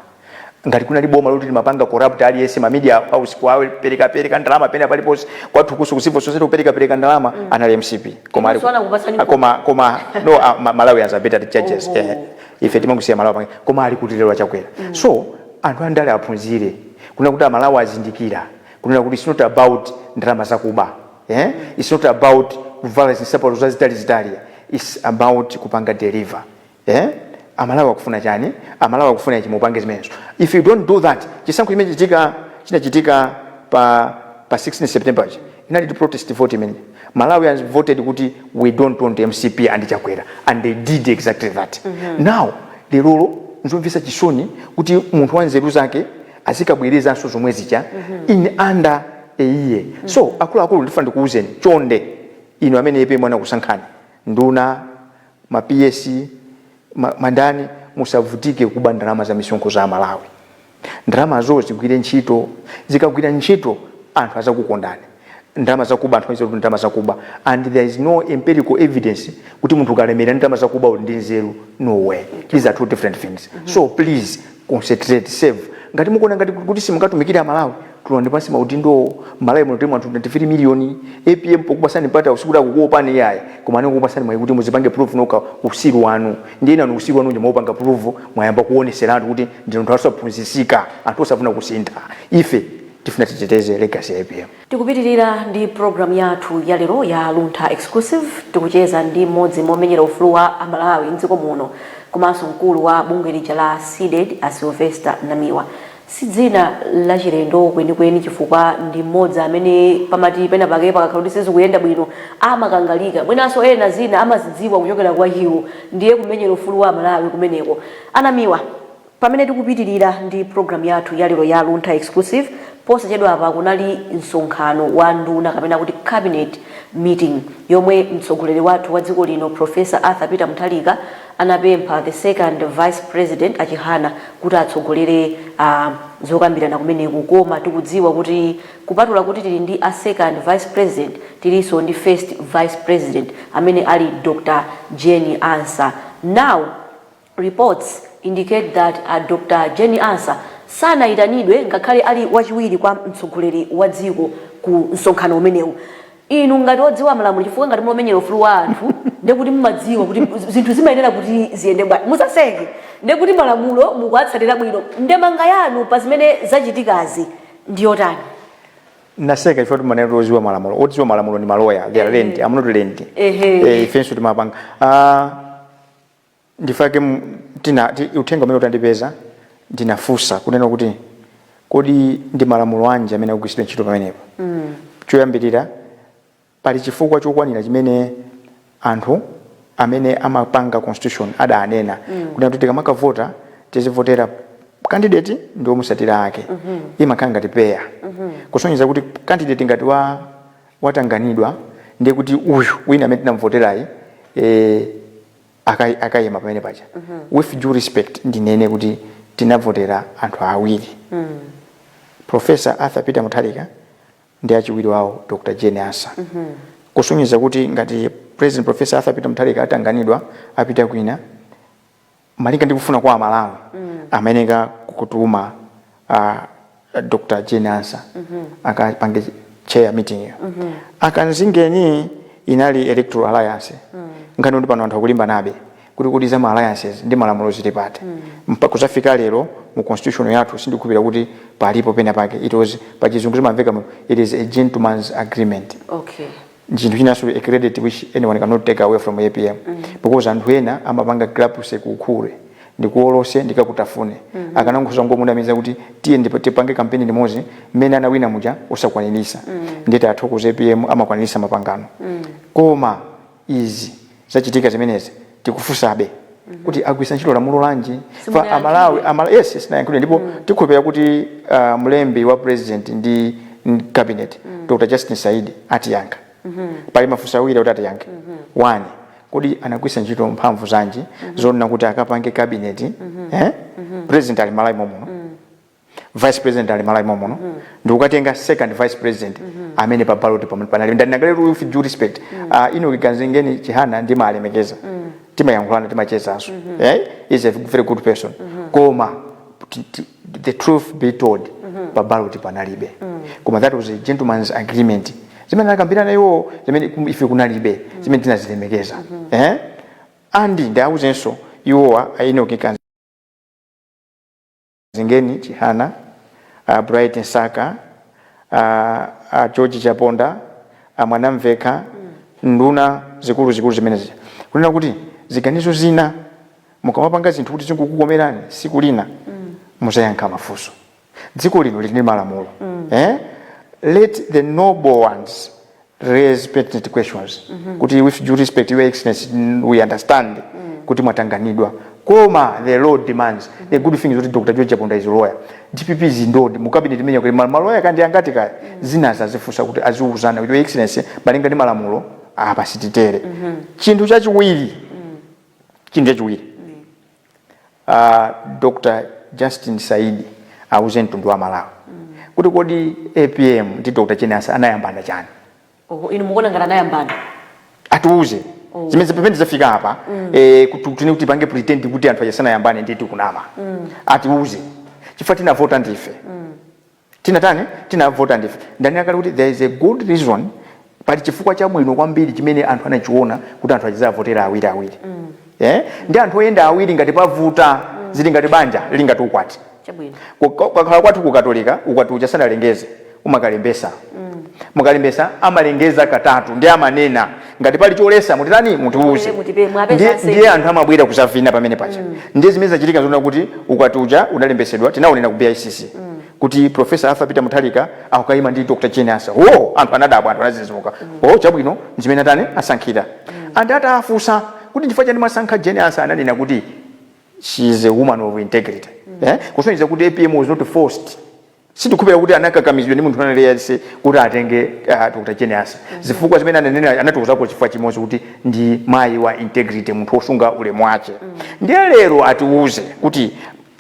Ngati kunali boma loti limapanga corrupt aliyense, ma media house kwawe pereka ndalama pena paliponse, kwathu kuso ku civil society kupereka pereka ndalama, anali MCP. Koma Inunso anakupatsani? Koma no, Malawians are better judges. Oho. Ife timangusiya Malawi pange. Koma ali kuti lero aChakwera? So anthu andale aphunzire kuna kuti Amalawi azindikira kunena kuti it's not about ndalama zakuba, eh? It's not about kuvala zinsapato zazitali zitali. It's about kupanga deliver, eh? Amalawi akufuna chani? Amalawi akufuna ichi, mupange zimenezo. If you don't do that, chisankho chimene chitika chinachitika pa 16 September chi inali protest vote imene Malawians voted kuti we don't want MCP and Chakwera, and they did exactly that. Now lerolo nzomvetsa chisoni kuti munthu wa nzeru zake azikabwerezanso zomwe zija in under a year. So akuluakulu, ndifuna ndikuwuzeni chonde, inu amene APM anakusankhani, nduna, ma PS, mandani, musavutike kuba ndalama za misonkho za Malawi. Ndalamazo zigwire ntchito. Zikagwira ntchito, anthu azakukondani. Ndalama zakuba, anthu azidziwa kuti ndalama zakuba, and there is no empirical evidence kuti munthu ukalemera ndalama zakuba uli ndi nzeru. No way. These are two different things. So please concentrate, save. Ngati mukuona ngati kuti simungatumikire Amalawi, Tulani pansi maudindo. Malawi muno tili anthu 23 miliyoni. APM pokupasani mpata usiku kuti akukuopani, iyayi, koma anakupasani mwayi kuti muzipange prove nokha usiru wanu. Ndiye nanu usiru wanu ndimaupanga prove, mwayamba kuoneseratu kuti ndi anthu osaphunzitsika, anthu osafuna kusintha. Ife tifuna titeteze legacy ya APM. Tikupitirira ndi programu yathu ya lero ya Luntha Exclusive. Tikucheza ndi mmodzi momenyera ufulu wa Amalawi mdziko muno komanso mkulu wa bungwe lija la CDEDI, a Sylvester Namiwa. Si dzina lachilendo kwenikweni, chifukwa ndi mmodzi amene pamati pena pake pakakhala kuti sizikuyenda bwino amakangalika, mwinanso ena zina amazidziwa kuchokera kwa iwo. Ndiye kumenyera ufulu wa Amalawi kumeneko. Anamiwa, pamene tikupitirira ndi programu yathu yalero ya Luntha Exclusive, posachedwa apa kunali msonkhano wa nduna kapena kuti cabinet meeting, yomwe mtsogoleri wathu wa dziko lino, Professor Arthur Peter Mutharika, anapempha the second vice president, Achihana, kuti atsogolere zokambirana kumeneku. Koma tikudziwa kuti kupatula kuti tili ndi a second vice president, tilinso ndi first vice president amene ali Dr Jane Ansah. Now reports indicate that Dr Jane Ansah sanayitanidwe ngakhale ali wachiwiri kwa mtsogoleri wa dziko ku msonkhano umenewu. Inu ngati odziwa malamulo, chifukwa ngati mumenyera ufulu wa anthu ndekuti mumadziwa kuti zinthu zimayenera kuti ziyende bwanji, musaseke, ndekuti malamulo mukuwatsatira bwino, ndemanga yanu pa zimene zachitikazi ndiyotani? Naseka ife timanena kuti odziwa malamulo, odziwa malamulo ndi maloya. They are learned. I'm not learned. Ifenso timapanga ndifake tina uthenga umene utandipeza, ndinafunsa kunena kuti kodi ndi malamulo anji amene akugwiritsidwa ntchito pamenepo? Choyambirira, pali chifukwa chokwanira chimene anthu amene amapanga constitution adanena kunena kuti tikamakavota tizivotera candidate ndi omusatira ake. Imakhala ngati pair, kusonyeza kuti candidate ngati wa watanganidwa, ndiye kuti uyu wina amene tinamvoterayi akayima pamene paja. With due respect, ndinene kuti tinavotera anthu awiri, Professor Arthur Peter Mutharika ndi achiwiri wawo, Dr Jane Ansah, kusonyeza kuti ngati President Professor Arthur Peter Mutharika atanganidwa apita kwina, malinga ndi kufuna kwa Amalawi, amayeneka kutuma Dr Jane Ansah akapange chair meeting iyo. Akanzingeni inali electoral alliance. Nkhani kuti pano anthu akulimba nabe kuti za ma alliances ndi malamulo zili pati. Mpaka kuzafika lero mu constitution yathu sindikukhulupirira kuti palipo pena pake. It was, pachizungu zimamveka, it is a gentleman's agreement. Chinthu chinanso, a credit which anyone cannot take away from APM, because anthu ena amapanga grapuse kukhure ndikuolose ndikakutafune, akanangokhoza ngomunamiza kuti tiye ndipo tipange kampeni limodzi, mmene anawina muja osakwanirisa. Nditi athokoze APM, amakwanirisa mapangano. Koma izi zachitika zimenezi, tikufunsabe kuti agwisa ntchito lamulo lanji fa Simunayankhidwe. Amalawi yes, sinayankhidwe. Ndipo tikhulupirira kuti mlembi wa president ndi cabinet, Dr Justin Saidi, atiyankha. Pali mafunso awiri kuti atiyankhe. One, kodi anagwisa ntchito mphamvu zanji zonena kuti akapange cabinet, eh? President ali Malawi momuno, vice president ali Malawi momuno, ndikukatenga second vice president amene pa ballot panali ndanakale. With due respect, Enoch Kanzingeni Chihana ndimalemekeza, timayankhulana, timachezanso, is a very good person, koma the truth be told, pa ballot panalibe. Koma that was a gentleman's agreement zimene anakambirana iwo, zimene ife kunalibe, zimene tinazilemekeza, eh? Andi ndiawuzenso iwowa a Enoch Kanzingeni Chihana, Bright Msaka, George Chaponda, Mwanamveka, nduna zikulu zikulu zimene zija, kunena kuti ziganizo zina mukamapanga zinthu kuti zikukukomerani, siku lina muzayankha mafunso. Dziko lino lili ndi malamulo, eh? Let the noble ones raise pertinent questions kuti with due respect, Your Excellency, we understand kuti mwatanganidwa, koma the law demands. The good thing is kuti Dr George Chaponda is a lawyer. DPP zindodi mu cabinet imene kuti maloya kandi angati kaya, zinazo azifunsa kuti aziuzana kuti, Your Excellency, malinga ndi malamulo apa sititere. Chinthu chachiwiri, Dr Justin Saidi auze mtundu wa Malawi kuti kodi APM ndi Dr Jane Ansah anayambana chani? Oho, inu mukuona ngati anayambana? Atiuze zimene pamene zafika apa, kuti tine kuti pange pretend kuti anthu aja sanayambane, nditi kunama. Atiuze, chifukwa tinavota ndife. Tinatani? Tinavota ndife. Ndanena kale kuti there is a good reason, pali chifukwa chabwino kwambiri chimene anthu anachiona kuti anthu azizavotera awiri awiri. Eh? Ndi anthu oyenda awiri ngati pavuta, zili ngati banja, lili ngati ukwati. Kakhala kwathu kukatolika, ukwati uja sanalengeze, umakalembesa. Mukalembesa amalengeza katatu ndi amanena ngati pali cholesa mutitani, mutiuze. Mwapeza nsembe. Ndiye anthu amabwera kuzavina pamene paja. Ndiye zimene zachitika zoona kuti ukwati uja unalembesedwa, tinaonera ku BICC kuti Professor Arthur Peter Mutharika akukayima ndi Dr. Jane Ansah. Oh, anthu anadabwa, anthu anazizimuka. Oh, chabwino, zimene atani asankhira. Anthu atafunsa kuti chifukwa chani mwasankha Jane Ansah, ananena kuti she is a woman of integrity. Eh? Kusonyeza kuti APM was not forced. Sindikukhulupirira kuti anakakamizidwa ndi munthu aliyense kuti atenge Dr. Jane Ansah. Zifukwa zimene ananena, anatiuzako chifukwa chimodzi, kuti ndi mayi wa integrity, munthu wosunga ulemu wake. Ndiye lero atiuze kuti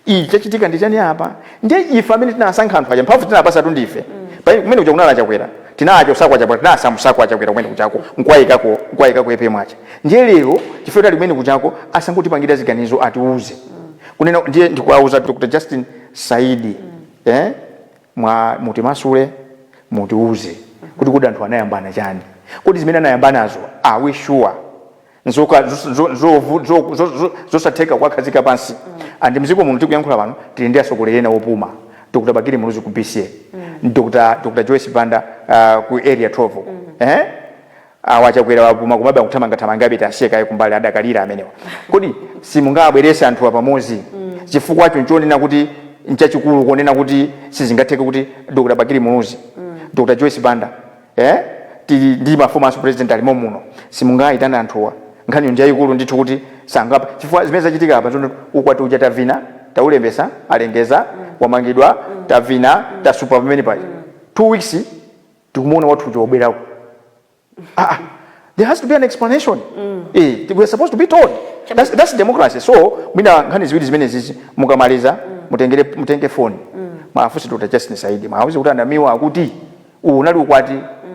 ichi chachitika ndi chani apa. Ndiye ife amene tinasankha anthu aja, mphamvu tinapasatu ndife. Pamene kumene kuja kunali Chakwera, tinacho sakwa Chakwera, tinasamusakwa Chakwera kumene kuchako nkwayikako APM aja. Ndiye lero chifukwa tali kumene kuchako asangotipangira ziganizo, atiuze kunena. Ndiye ndikuwauza Dr. Justin Saidi, mwa mutimasule, mutiuze kuti kodi anthu anayambana chani, kodi zimene anayambanazo, are we sure zosatheka kuwakhazika pansi? And mdziko muno tikuyankhula pano tili ndi atsogoleri ena wopuma, Dr. Bakili Muluzi ku BCA, Dr. Joyce Banda ku Area 12. Awa Chakwera wapuma kumabe akuthamangathamanga apita, asiye kaye kumbali, adakalira amenewa. Kodi simungabwerese anthuwa pamodzi? Chifukwa cho nchonena kuti nchachikulu kuonena kuti sizingatheke kuti Dr. Bakili Muluzi, Dr. Joyce Banda, tili ndi ma former president alimo muno, simungayitana anthuwa? Nkhaniyo ndi yayikulu ndithu kuti sangapa, chifukwa zimene zachitika apa zono, ukwati uja tavina, taulembesa, alengeza, wamangidwa, tavina, tasupa pamene paja, 2 weeks tikumuona wathu uja wabwerako. Ah, there has to be an explanation. We are supposed to be told. That's democracy. So mwina nkhani ziwiri zimene zizi, mukamaliza mutengere, mutenge phone, mwafunse Dr. Justin Saidi, mwauze kuti anamiwa akuti uwu unali ukwati,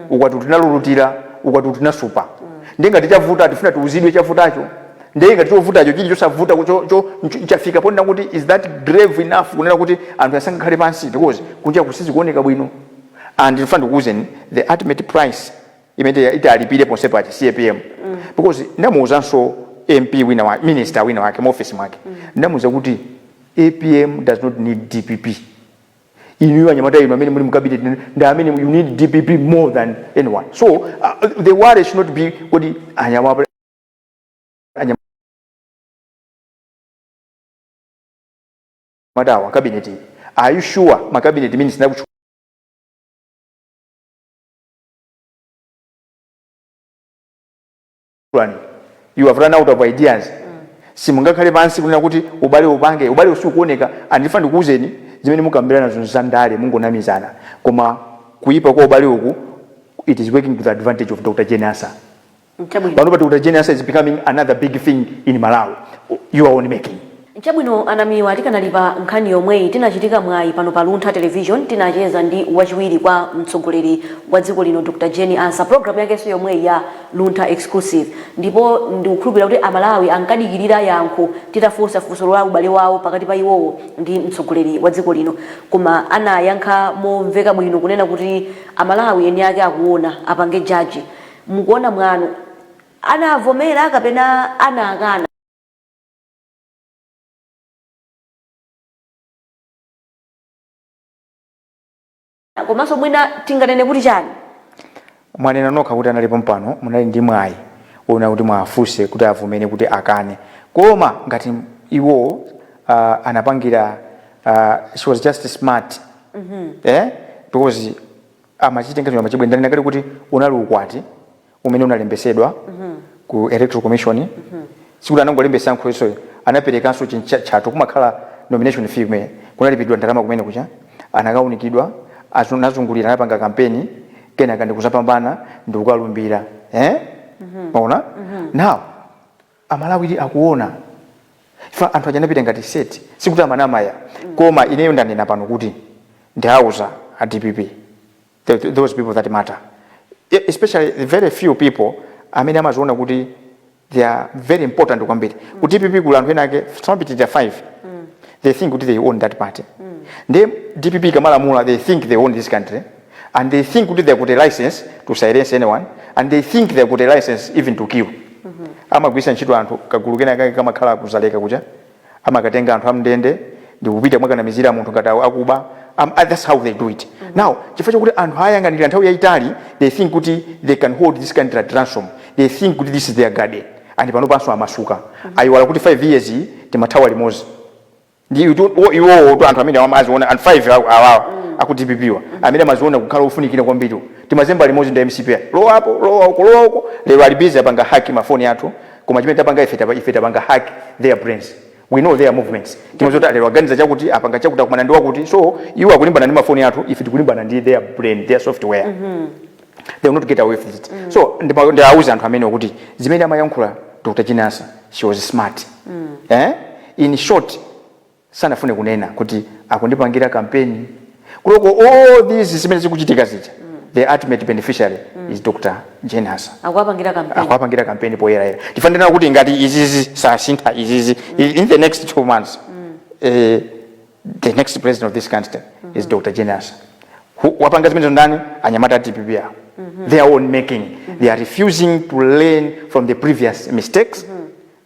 ukwati tinalulutira, ukwati tinasupa. Ndiye ngati chavuta tifuna tiuzidwe chavutacho. Ndiye ngati chovutacho chili chosavuta, chafika ponena kuti is that grave enough kunena kuti anthu asangakhale pansi? Because kunja kusizi kuoneka bwino. And ndifuna ndikuwuzeni, the ultimate price imene italipire ponse paja si APM, because ndamuwuzanso MP wina wake, minister wina wake mu office mwake, ndamuwuza kuti APM does not need DPP. Inuyo anyamata inu amene muli mu cabinet ndi amene you need DPP more than anyone. So the worry should not be kuti anyamatawa cabinet. Are you sure ma cabinet minister ndakutchulani, you have run out of ideas? Simungakhale pansi kunena kuti ubale upange, ubale usikuoneka? Andifa ndikuwuzeni, zimene mukambirana nazo zandale, mungonamizana. Koma kuyipa kwa ubale uku, it is working to the advantage of Dr. Jane Ansah. Pano pa Dr. Jane Ansah is becoming another big thing in Malawi, your own making. Chabwino, anamiwa, tikanalipa nkhani yomweyi, tinachitika mwayi pano pa Luntha Television, tinacheza ndi wachiwiri kwa mtsogoleri wa dziko lino Dr. Jane Ansah, program yakenso yomweyi ya Luntha Exclusive. Ndipo ndikukhulupirira kuti Amalawi ankadikirira yankho titafunsa funso la ubale wawo pakati pa iwowo ndi mtsogoleri wa dziko lino, koma anayankha momveka bwino kunena kuti Amalawi eni ake akuona, apange jaji. Mukuona mwanu, anavomera kapena anakana? Komanso mwina tinganene kuti chani? Mwanena nokha kuti analipo mpano, munali ndi mwayi wona kuti mwafunse kuti avomere, kuti akane. Koma ngati iwo anapangira, she was just smart, Because amachitenga amachibwe. Ndanena kale kuti unali ukwati umene unalembesedwa ku Electoral Commission. Sikuti anangolembesa nkhoso, anaperekanso chinchato, kumakhala nomination fee kumene kunalipidwa ndalama kumene kucha, anakaunikidwa, anazungulira, anapanga kampeni, kenaka ndikuzapambana ndikukalumbira, eh? Maona? Now Amalawi akuona ifa anthu aja anapita ngati set, sikuti amanamaya. Koma ineyo ndanena pano kuti ndiauza a DPP, those people that matter, especially the very few people amene amaziona kuti they are very important kwambiri. Ku DPP kuli anthu ena ake samapitirira 5, they think kuti they own that party. Ndi DPP kamalamula, they think they own this country and they think kuti they got a license to silence anyone and they think they got a license even to kill. Amagwisa ntchito anthu, kagulu kena kake kamakhala kuzaleka kucha, amakatenga anthu amndende ndikupita mwakanamizira munthu ngati akuba. That's how they do it. Now, chifukwa chokuti anthu ayang'anira nthawi yayitali, they think kuti they can hold this country at ransom. They think kuti this is their garden, and pano panso amasuka. Ayiwala kuti 5 years iyi timathawa limodzi ndi iwowo to anthu amene amaziona anthu 5 awawa aku DPP wa, amene amaziona kukhala ofunikira kwambiri, timazemba limodzi ndi MCP, lowa apo, lowa uko, lowa uko. Lero ali busy apanga hack mafoni athu, koma chimene tapanga ife, ife tapanga hack their brains. We know their movements. Timazoti lero aganiza chakuti, apanga chakuti, akumana ndi wakuti. So iwo akulimbana ndi mafoni athu, ife tikulimbana ndi their brain, their software. They will not get away with it. So ndiawuza anthu amene kuti zimene amayankhula Dr. Jane Ansah, she was smart. Eh? In short, sanafune kunena kuti akundipangira kampeni kuloko. All these zimene zikuchitika zija, the ultimate beneficiary is Dr. Jane Ansah. Akuwapangira kampeni. Akuwapangira kampeni poyerayera. Tifanira kuti ngati izizi sasintha izizi in the next 2 months, the next president of this country is Dr. Jane Ansah. Wapanga zimenezo ndani? Anyamata DPP awo, their own making. They are refusing to learn from the previous mistakes,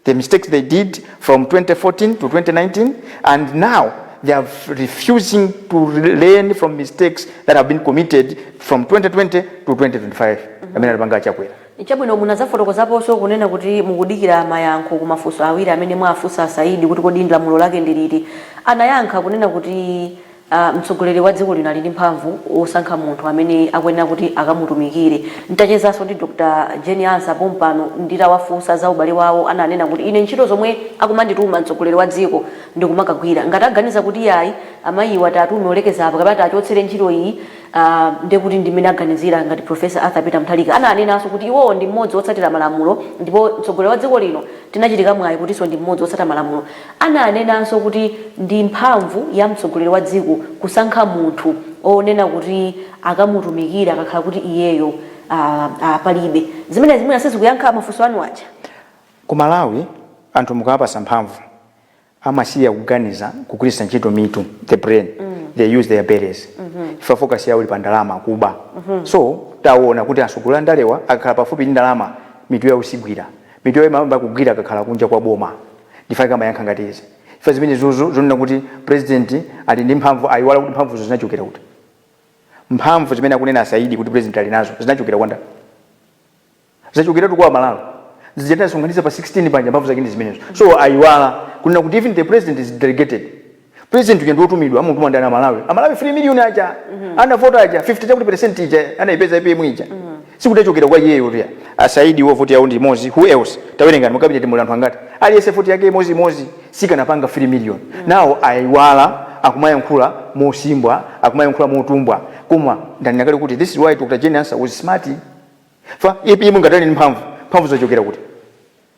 the mistakes they did from 2014 to 2019, and now they are refusing to learn from mistakes that have been committed from 2020 to 2025, amene alipanga Achakwera. Chabwino, munazafotokozaponso kunena kuti mukudikira mayankho ku mafunso awiri amene mwafunsa Saidi, kuti kodi lamulo lake ndi liti. Anayankha kunena kuti mtsogoleri wa dziko lino ali ndi mphamvu osankha munthu amene akuyenera kuti akamutumikire. Ntachezanso ndi Dr. Jane Ansah pompano, nditawafunsa za ubale wawo, ananena kuti ine ntchito zomwe akumandituma mtsogoleri wa dziko ndikumakagwira. Ngati aganiza kuti yayi, amayiwa tatume olekeza apa kapena tachotsere ntchito iyi, ndekuti ndimene aganizira ngati Professor Arthur Peter Mutharika. Ananenanso kuti iwowo ndi mmodzi wotsatira malamulo, ndipo mtsogoleri wa dziko lino tinachitika mwayi kutinso ndi mmodzi wotsatira malamulo. Ananenanso kuti ndi mphamvu ya mtsogoleri wa dziko kusankha munthu onena kuti akamutumikira akakhala kuti iyeyo palibe. Zimene zimene sizikuyankha mafunso anu aja. Ku Malawi, anthu mukawapasa mphamvu amasiya kuganiza, kugwiritsa ntchito mitu, the brain. They use their bellies. Ifa focus yawo ili pa ndalama, kuba. So taona kuti asogolera ndalewa akakhala pafupi ndi ndalama, mitu yawo sigwira. Mitu yawo imayamba kugwira akakhala kunja kwa boma. Ndifake amayankha ngati izi. Ifa zimene zonena kuti president ali ndi mphamvu, ayiwala kuti mphamvuzo zinachokera kuti. Mphamvu zimene akunena Asaidi kuti president ali nazo zinachokera kwanda? Zachokera kwa Malawi. Zijatasonkhanitsa pa 16 panja, mphamvu zake ndi zimenezo. So ayiwala kunena kuti even the president is delegated. President uja ndiotumidwa, amutuma ndani? Amalawi. Amalawi 3 million aja anavota aja, 50 chakuti percent ija anayipeza APM ija, sikuti achokera kwa iyeyo tuya. Asaidi wo voti yawo ndi imodzi. Who else? Tawerengani mu cabinet muli anthu angati? Aliyense voti yake imodzi imodzi, sikanapanga 3 million. Now ayiwala, akumayankhula mosimbwa, akumayankhula motumbwa. Koma ndanena kale kuti this is why Dr. Jane Ansah was smart. Fa APM ngatali ndi mphamvu, mphamvu zachokera kuti?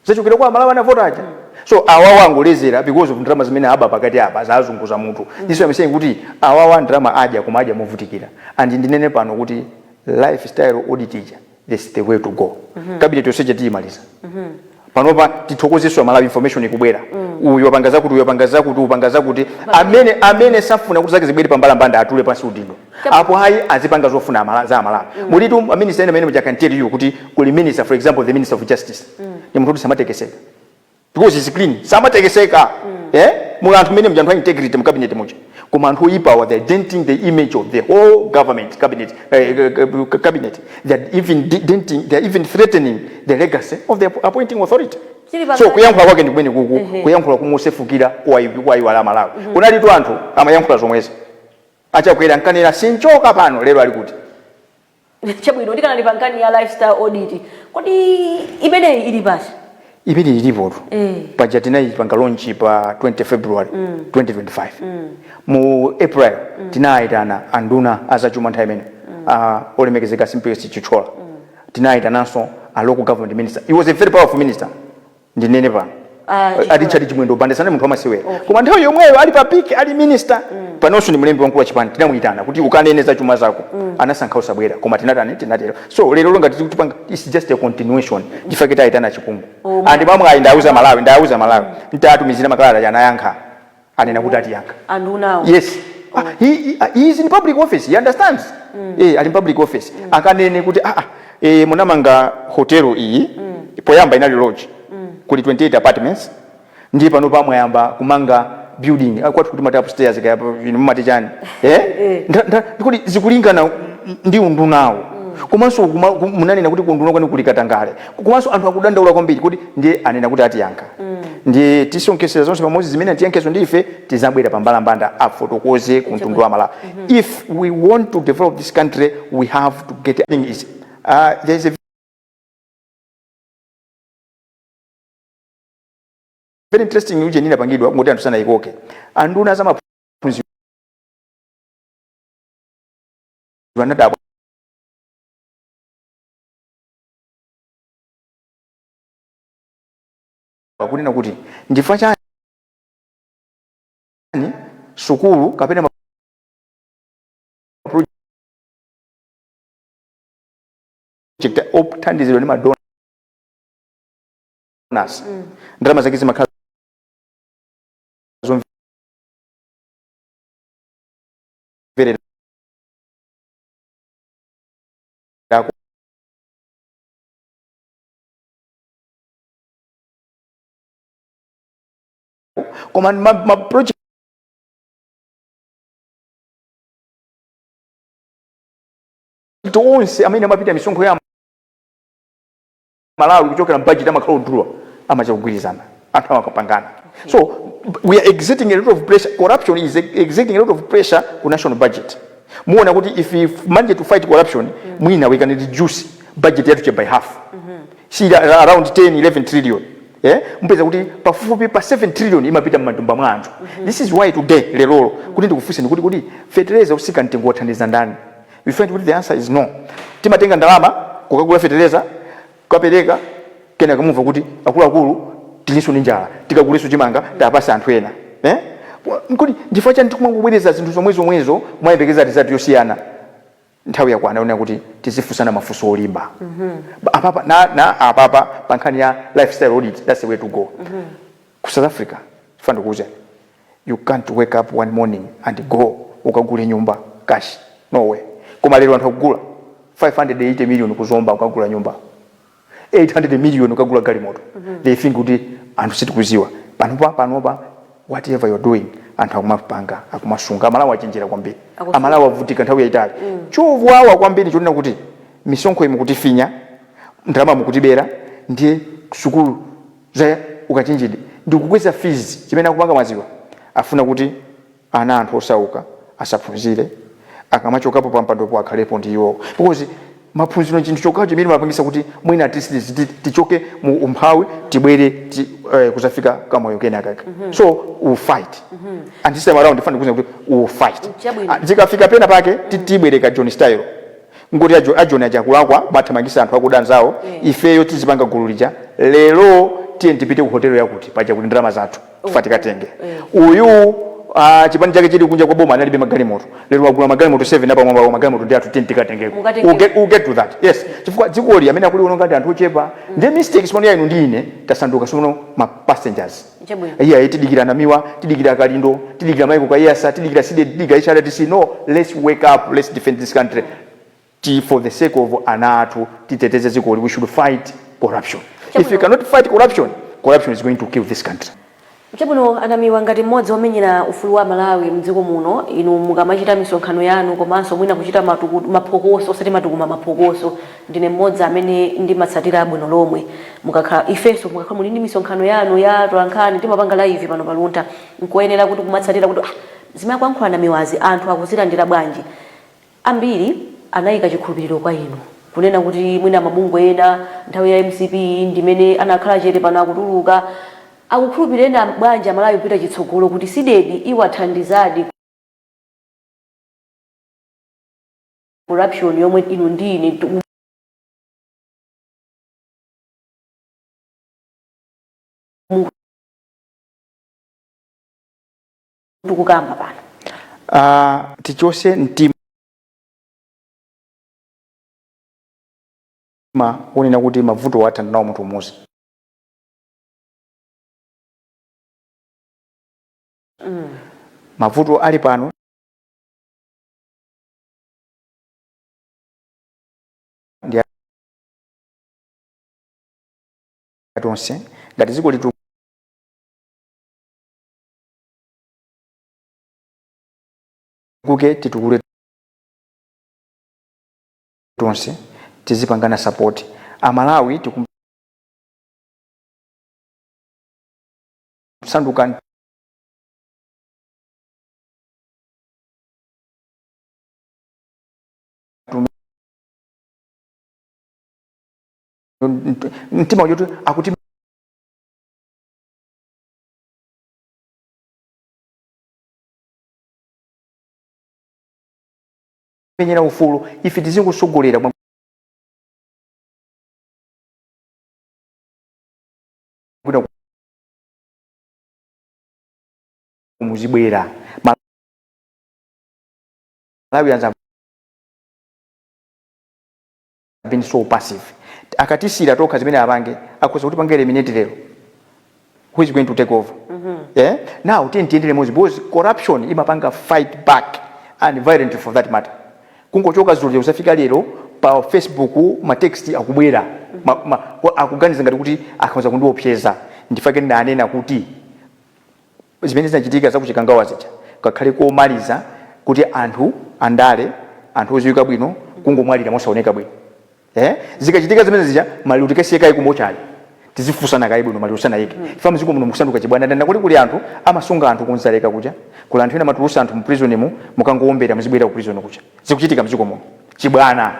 Zachokera kwa Amalawi anavota aja. So awawa angolezera because of ndalama zimene aba pakati apa, zazunguza mutu. This is why I'm saying kuti awawa ndalama adya, koma adya movutikira. And ndinene pano kuti lifestyle audit ija, this is the way to go. Cabinet yonse tiyimaliza panopa. Tithokozeso Amalawi, information ikubwera, uyu wapanga zakuti, uyu wapanga zakuti, upanga zakuti. Amene safuna kuti zake zibwere pambalambanda atule pansi udindo. Apo hayi, azipanga zofuna za Amalawi. Mulitu minister ene amene muja can tell you kuti kuli minister, for example, the Minister of Justice, ni munthu kuti samatekeseka because he's clean, samatekeseka. Eh, muli anthu mene muja, anthu a integrity mu cabinet muja, koma anthu oyipawa, they're denting the image of the whole government cabinet, cabinet. They're even denting, they're even threatening the legacy of the appointing authority. Chili So kuyankhula kwake ndi kumene kuku kuyankhula kumusefukira kuwayiwala Malawi. Kunalitu anthu amayankhula zomwezi, Achakwera nkanena sinchoka pano, lero ali kuti? Chabwino, ndikanali pa nkhani ya lifestyle audit, kodi imeneyi ili pasi? Imene ilipotu. Paja tinayipanga launch pa 20 February 2025. Mu April tinayitana anduna azachuma nthawi imene, olemekezeka Simplex Chithyola. Tinayitananso a Local Government Minister. He was a very powerful minister, ndinene pano. Chithyola. A Richard Chimwendo Banda sanali munthu wamasewera, koma nthawi yomweyo ali pa peak, ali minister, panonso ndi mlembi wamkulu wa chipani. Tinamuyitana kuti ukanene za chuma zako, anasankha usabwera, koma tinatani? Tinatero. So lero longa tikupanga, it's just a continuation. Chifukwa tayitana Chipungu. And pamwe ayi, ndauza Malawi, ndauza Malawi, ntatumizira makalata, anayankha, anena kuti atiyankha. Andunawo? Yes. Ah, he is in public office, he understands. Ali in public office, akanene kuti munamanga hotelo iyi, poyamba inali lodge, kuli 28 apartments, ndiye pano pamwayamba kumanga building. Kwathu kuti mati upstairs, kaya inu mumati chani? Ndikuti zikulingana ndi undunawo, komanso munanena kuti kunduna kwanu kuli katangale, komanso anthu akudandaula kwambiri, kuti ndiye anena kuti atiyankha. Ndiye tisonkhesera zonse pamodzi zimene atiyankhezo, ndi ife tizabwera pambalambanda afotokoze ku mtundu wa Malawi. If we want to develop this country, we have to get thing is there's a very interesting uje inapangidwa ngoti anthu sanayikoke. Anduna za maphunziro anadabwa kunena kuti ndifa chani sukulu kapena ma project othandizidwa ndi ma donors, ndalama zake zimakhala zomverera, koma ma project onse amene amapita misonkho ya Malawi kuchokera mbudget amakhala odula, amacha kugwirizana, anthu amakapangana. So we are exerting a lot of pressure, corruption is exerting a lot of pressure ku national budget. Muona kuti if we manage to fight corruption, mwina we can reduce budget yathu by half. See, around 10 11 trillion, mpeza kuti pafupifupi pa 7 trillion imapita m'matumba mwa anthu. This is why today, lerolo, kuti ndikufunseni kuti fetereza usika mtengo wathandiza ndani? You find kuti the answer is no. Timatenga ndalama kukagula fetereza, kukapereka, kenaka mumva kuti akuluakulu tilinso ndi njala, tikagulenso chimanga tapasa anthu ena. Nkuti ndifukwa chani tikumangobwereza zinthu zomwe zomwezo, mwayembekeza result yosiyana? Nthawi yakwana yonena kuti tizifunsana mafunso olimba. Apapa na apapa pa nkhani ya lifestyle audit, that's the way to go. Ku South Africa, fana ndikuwuzani, you can't wake up one morning and go ukagule nyumba cash, no way. Koma lero anthu akugula 580 million kuzomba ukagula nyumba, 800 million ukagula galimoto. They think kuti anthu sitikuziwa. Panopa whatever you're doing, anthu akumapanga, akumasunga. Amalawi achenjera kwambiri. Akusunga. Amalawi avutika nthawi yayitali. Chowawa kwambiri chonena kuti misonkho imukutifinya, ndalama mukutibera, ndiye sukulu za ukachenjede ndikukweza fees. Chimene akupanga maziwa, afuna kuti ana anthu osauka asaphunzire, akamachokapo pampandopo akhalepo ndi iwo, because maphunziro chinthu chokhacho chimene mapangisa kuti mwina at least tichoke mu umphawi, tibwere kuzafika kamoyo kena kake. So we fight, and this time around ndifuna kuti we fight. Chabwino. Ah, zikafika pena pake tibwereka John style, ngoti a John aja kulakwa mathamangisa anthu akuda anzawo. Ifeyo tizipanga gulu lija lero, tiye tipite ku hotelo yakuti paja kuti ndalama zathu tifa tikatenge. Uyu chipani chake chili kunja kwa boma, analibe magalimoto, lero wagula magalimoto 7 apa mwamba, magalimoto ndi athu, tiye tikatengeko. Mukatengeko. We'll get to that, yes, chifukwa dzikoli amene akuliononga ndi anthu ochepa. Ndiye mistakes pano ya inu ndi ine, tasanduka sono ma passengers. Chabwino. Iya, tidikira Namiwa, tidikira Kalindo, tidikira Michael Kaiyatsa, tidikira CDEDI, tidikira HRDC. No, let's wake up, let's defend this country. For the sake of ana athu, titeteze dzikoli. We should fight corruption. If you cannot fight corruption, corruption is going to kill this country. Chabwino, anamiwa, ngati mmodzi womenyera ufulu wa Malawi mdziko muno, inu mukamachita misonkhano yanu komanso mwina kuchita maphokoso, osati matukuma, maphokoso, ndine mmodzi amene ndimatsatira bwino lomwe. Mukakhala ifenso, mukakhala muli ndi misonkhano yanu ya tolankhani, timapanga live pano paluntha, nkoyenera kuti kumatsatira kuti zimene akuyankhula Namiwazi anthu akuzilandira bwanji. Ambiri anayika chikhulupiriro kwa inu, kunena kuti mwina mabungwe ena nthawi ya MCP ndimene anakhala chete, pano akutuluka. Akukhulupirira bwanji Amalawi kupita chitsogolo kuti CDEDI iwathandizadi corruption yomwe inu ndi ine tikukamba pano? Tichose mtima wonena kuti mavuto atha nawo munthu umodzi. Mavuto ali pano. tonse. Ngati dziko litukuke, titukule tonse, tizipangana support. Amalawi tikusanduka mtima uja kuti akutimenyera ufulu, ife tizingosogolera kwina muzibwera. Malawians have been so passive. Akatisira tokha zimene apange, akhoza kutipanga eliminate lero. Who is going to take over? Yeah? Now tiye tiyendere limodzi, because corruption imapanga fight back, and violent for that matter. Kungochoka dzulo kusafika lero, pa Facebook ma text akubwera, akuganiza ngati kuti akhoza kundiopseza. Ndifake ndanena kuti zimene zinachitika zakuchikangawa zija kakhale komaliza kuti anthu andale, anthu oziwika bwino, kungomwalira mosaoneka bwino, eh? Zikachitika zimene zija, maliro tikasiye kaye kumochali, tizifunsana kaye bwino maliro usanayike. Ifa mdziko muno mukusanduka chibwana. Ndanda kuli anthu amasunga anthu kunzaleka kuja, kuli anthu ena amatulusa anthu mu prison mu, mukangowombera muzibwera ku prison kuja. Zikuchitika mdziko muno, chibwana.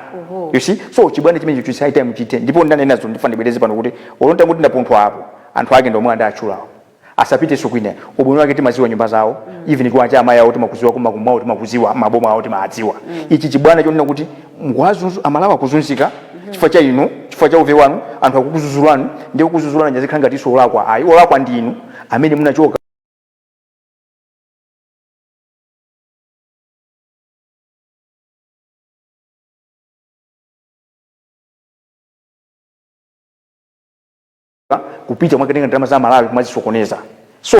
You see? So chibwana chimene chicho high time chite. Ndipo ndanenazo, ndifa ndibwereze pano kuti olonta kuti ndapunthwa apo, anthu ake ndomwe andatchulawo asapitenso kwina. Ubwino wake timaziwa nyumba zawo, even kwacha amayi awo timakuziwa, kuma mwawo timakuziwa, maboma awo timadziwa. Ichi chibwana chonena kuti mkwazunzu Amalawi akuzunzika chifukwa cha inu, chifukwa cha uve wanu, anthu akukuzuzulani, ndiye kukuzuzulani nyazikhala ngati iso olakwa. Ayi, olakwa ndi inu amene munachoka kupita mwakatenga ndalama za Malawi kumazisokoneza. So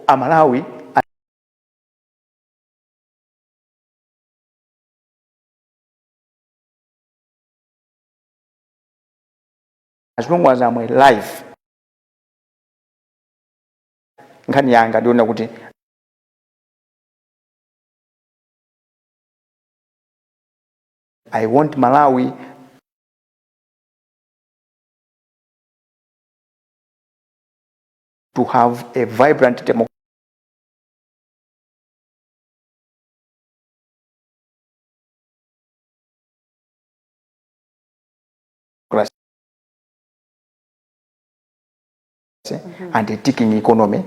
Amalawi as long as I'm alive, nkhani yanga ndiona kuti I want Malawi to have a vibrant democracy and a ticking economy,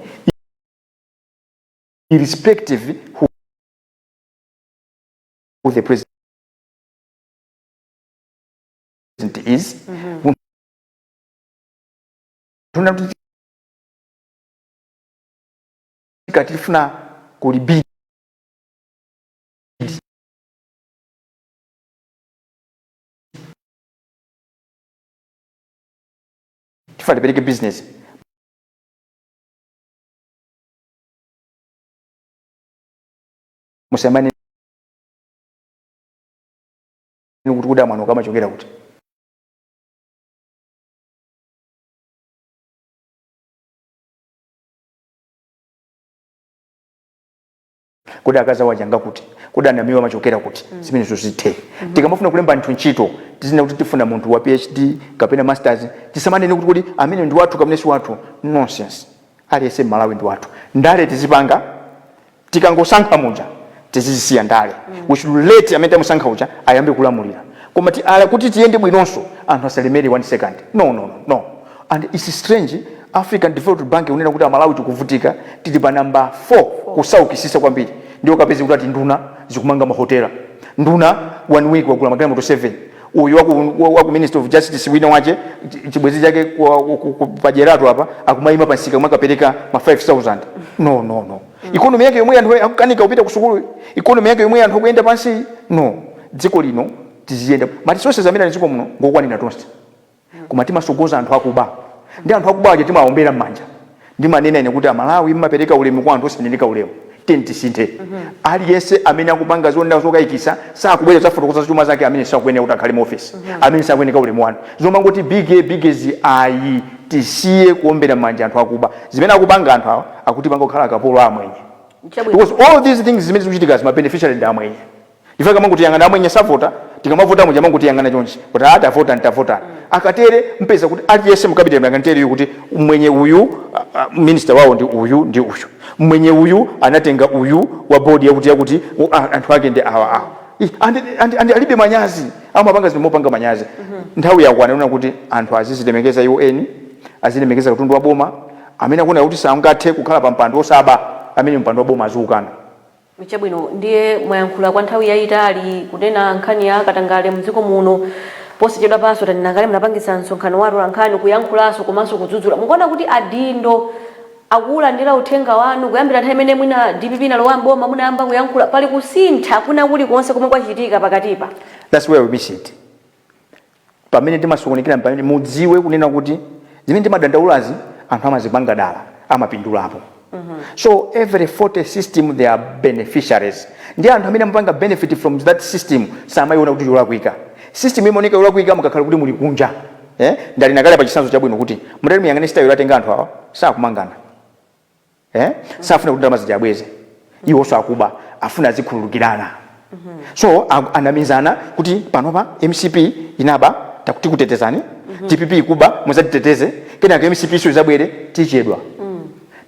irrespective who the president is. Tuna kuti tifuna kulibidi tifuna tipereke business, musamane kuti kuda mwano kamachokera kuti. Kodi akazi wajanga kuti? Kodi anamiwa amachokera kuti? Zimenezo zithe. Tikamafuna kulemba anthu ntchito, tizina kuti tifuna munthu wa PhD kapena masters, tisamanene kuti kodi amene ndi wathu kapena si wathu. Nonsense. Aliyense Mmalawi ndi wathu. Ndale tizipanga tikangosankha muja, tizizisiya ndale. We should let amene tamusankha uja ayambe kulamulira. Koma ala kuti tiyende bwinonso, anthu asalemere one second. No, no, no, no. And it's strange, African Development Bank unena kuti Amalawi tikuvutika, tili pa number 4 kusaukisisa kwambiri. Ndiyo kapezi kuti ati nduna zikumanga mahotela, nduna one week wagula magalimoto 7. Uyu waku Minister of Justice wina wache chibwezi chake pajeratu apa akumayima pansika kumakapereka ma 5000. No, no, no. Economy yake yomwe anthu akukanika kupita ku sukulu, economy yake yomwe anthu akuyenda pansi, no. Dziko lino tiziyenda, ma resources amene ali dziko muno ngokwanira tonse, koma timasogoza anthu akuba, ndi anthu akuba aja timawaombera m'manja. Ndimanena ine kuti Amalawi mmapereka ulemu kwa anthu osaneneka ulemu. Tiyeni tisinthe. Aliyense amene akupanga zonena zokayikisa, sakubwera zafotokoza chuma zake, amene sakuyenera kuti akhale mu office, amene sakuyeneka ulemu wanu. Zomangoti big biggest, ayi, tisiye kuombera manja anthu akuba. Zimene akupanga anthu awa, akutipanga kukhala akapolo amwenye. Because all these things zimene zikuchitika, zima beneficiary ndi amwenye. Ife kamanguti yang'ana, amwenye savota. Tikamavota muja manguti yang'ana chonchi kuti ata vota, ntavota. Akatere mpeza kuti aliyense mukabidira mlangantere kuti mwenye uyu, minister wawo ndi uyu, ndi uyu mwenye uyu anatenga uyu wa board yakuti yakuti, anthu ake ndi awa awa. And alibe manyazi, amapanga zinthu mopanga manyazi. Nthawi yakwana una kuti anthu azizilemekeza iwo eni, azilemekeza katundu wa boma. Amene akuona kuti sangathe kukhala pa mpando osaba, amene mpando wa boma aziukana. Chabwino, ndiye mwayankhula kwa nthawi yayitali kunena nkhani ya katangale mdziko muno. Posachedwa paso tanena kale munapangisa msonkhano watu la nkhani kuyankhulanso komanso kudzudzula. Mukuona kuti adindo akulandira uthenga wanu? Kuyambira nthawi imene mwina DPP inalowa mboma, munayamba kuyankhula, pali kusintha kuna kulikonse komwe kwachitika pakatipa? That's where we miss it. Pamene timasokonekera, pamene mudziwe kunena kuti zimene timadandaulazi anthu amazipanga dala, amapindulapo. So every 40 system, they are beneficiaries. Ndi anthu amene amapanga benefit from that system samayiona kuti yolakwika. System imaoneka yolakwika mukakhala kuti muli kunja, eh? Ndali nakale pa chitsanzo chabwino kuti mutali muyang'ane style atenga anthu awa, sakumangana, eh? Safuna kuti ndalama zijabweze, iwonso akuba, afuna azikhululukirana. So anamizana kuti panopa MCP inaba, takuti kutetezani, DPP ikuba, muzatiteteze. Kenaka MCP so izabwere, tichedwa.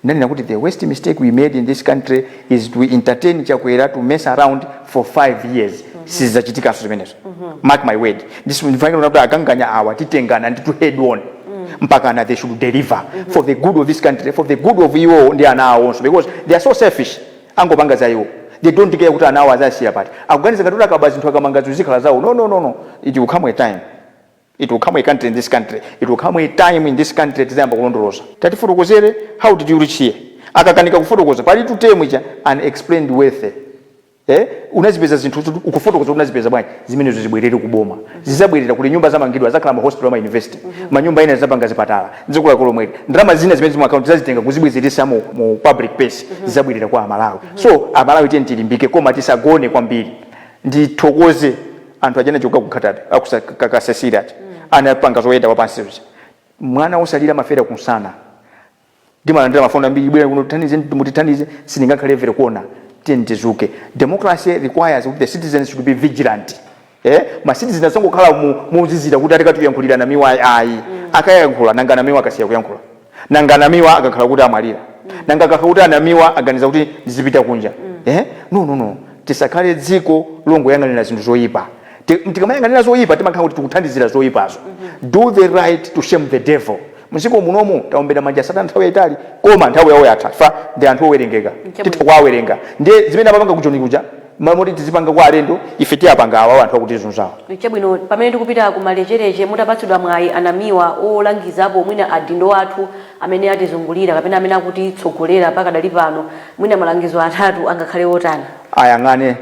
Ndanena kuti the worst mistake we made in this country is to entertain Chakwera to mess around for 5 years. Sizachitikanso zimenezo, mark my word. Ndifanira kuti akanganya awa titengana ndi to head on mpaka na they should deliver for the good of this country, for the good of iwo ndi ana awonso, because they are so selfish. Angopanga za iwo, they don't care kuti ana awo azasiya pati. Akuganiza ngati kuti akaba zinthu, akamanga zinthu, zikhala zawo. No, no, no, no. It will come a time, it will come a country in this country, it will come a time in this country tizayamba kulondoloza. Tatifotokozere, how did you reach here? Akakanika kufotokoza, pali tutemu cha unexplained wealth, eh? Unazipeza zinthu, ukufotokoza unazipeza bwanji? Zimenezo zibwerere kuboma, zizabwerera kuti nyumba zamangidwa zakhala ma hospital, ma university, manyumba ena zapanga zipatala dziko lako lomweli. Ndalama zina zimene zimwe account zazitenga kuzibwezeresa mu public purse, zizabwerera kwa Amalawi. So Amalawi, tiye tilimbike, koma tisagone kwambiri. Ndithokoze anthu achana choka kukhatabe akusakasasira ati anapanga zoyenda wapansi. Mwana osalira mafera kunsana. Ndimalandira mafoni ambiri, bwera kuno tithandize, mutithandize. Sindingakhale every corner. Tiye tizuke. Democracy requires that the citizens should be vigilant, eh? Ma citizens asangokhala muzizira kuti atikatiyankhulira Namiwa, ayi. Akayankhula, nanga Namiwa akasiya kuyankhula? Nanga Namiwa akakhala kuti amwalira? Nanga akakhala kuti anamiwa aganiza kuti ndizipita kunja, eh? No, no, no. Tisakhale dziko longoyang'anira zinthu zoyipa. Tikamayang'anira zoyipa, timakhala kuti tikuthandizira zoyipazo. Do the right to shame the devil. Mdziko munomu taombera manja Satana nthawi yayitali, koma nthawi yawo yatha. Fa ndi anthu owerengeka, titha kuwawerenga. Ndiye zimene amapanga kuchoni kuja, mamoti tizipanga kwa alendo, ife tiyapanga awa anthu akutizunzawa. Chabwino, pamene tikupita kumalechereche, mutapatsidwa mwayi anamiwa olangizapo mwina adindo athu amene atizungulira kapena amene akutitsogolera pakadali pano, mwina malangizo atatu angakhale otani? Ayang'ane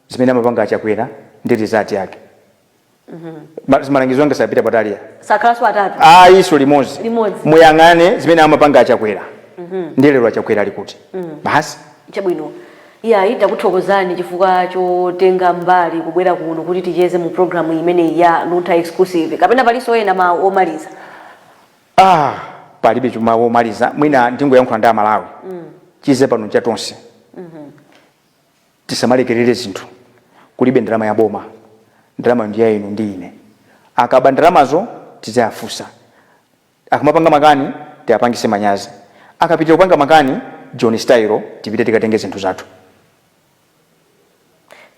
zimene amapanga Achakwera ndi result yake. Malangizo anga sapita pataliya. Sakhalanso atatu? Ayiso, limodzi. Limodzi. Muyang'ane zimene amapanga Achakwera ndi lero Achakwera ali kuti, basi. Chabwino, iyayi, takuthokozani chifukwa chotenga mbali kubwera kuno kuti ticheze mu programu imeneyi ya Luntha Exclusive. Kapena palinso ena mawu omaliza? Ah, palibe chuma womaliza. Mwina ndingoyankhula ndi Amalawi. Chize pano chatonse, tisamalekerere zinthu. Kulibe ndalama ya boma, ndalama ndi ya inu ndi ine. Akaba ndalamazo tizayafunsa. Akamapanga makani, tiapangise manyazi. Akapitira kupanga makani John style, tipite tikatenge zinthu zathu.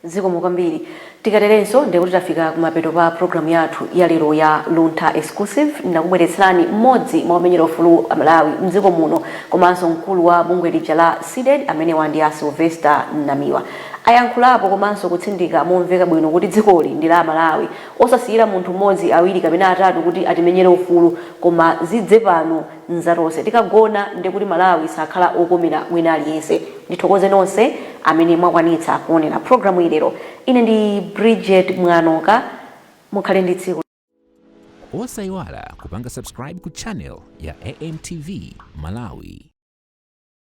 Zikomo kwambiri. Tikaterenso ndikuti tafika kumapeto pa programu yathu ya lero ya Luntha Exclusive. Ndakubweretserani mmodzi mwa omenyera ufulu Amalawi mdziko muno komanso mkulu wa bungwe lija la CDEDI, amene wandi a Sylvester Namiwa. Ayankhulapo komanso kutsindika momveka bwino kuti dzikoli ndi la Amalawi, osasiyira munthu mmodzi, awiri kapena atatu kuti atimenyere ufulu, koma zidze pano nzatonse. Tikagona ndikuti Malawi sakhala okomera wina aliyense. Ndithokoze nonse amene mwakwanitsa kuonera programu ilero. Ine ndi Bridget Mwanoka. Mukhale ndi tsiku. Osayiwala kupanga subscribe ku channel ya AMTV Malawi.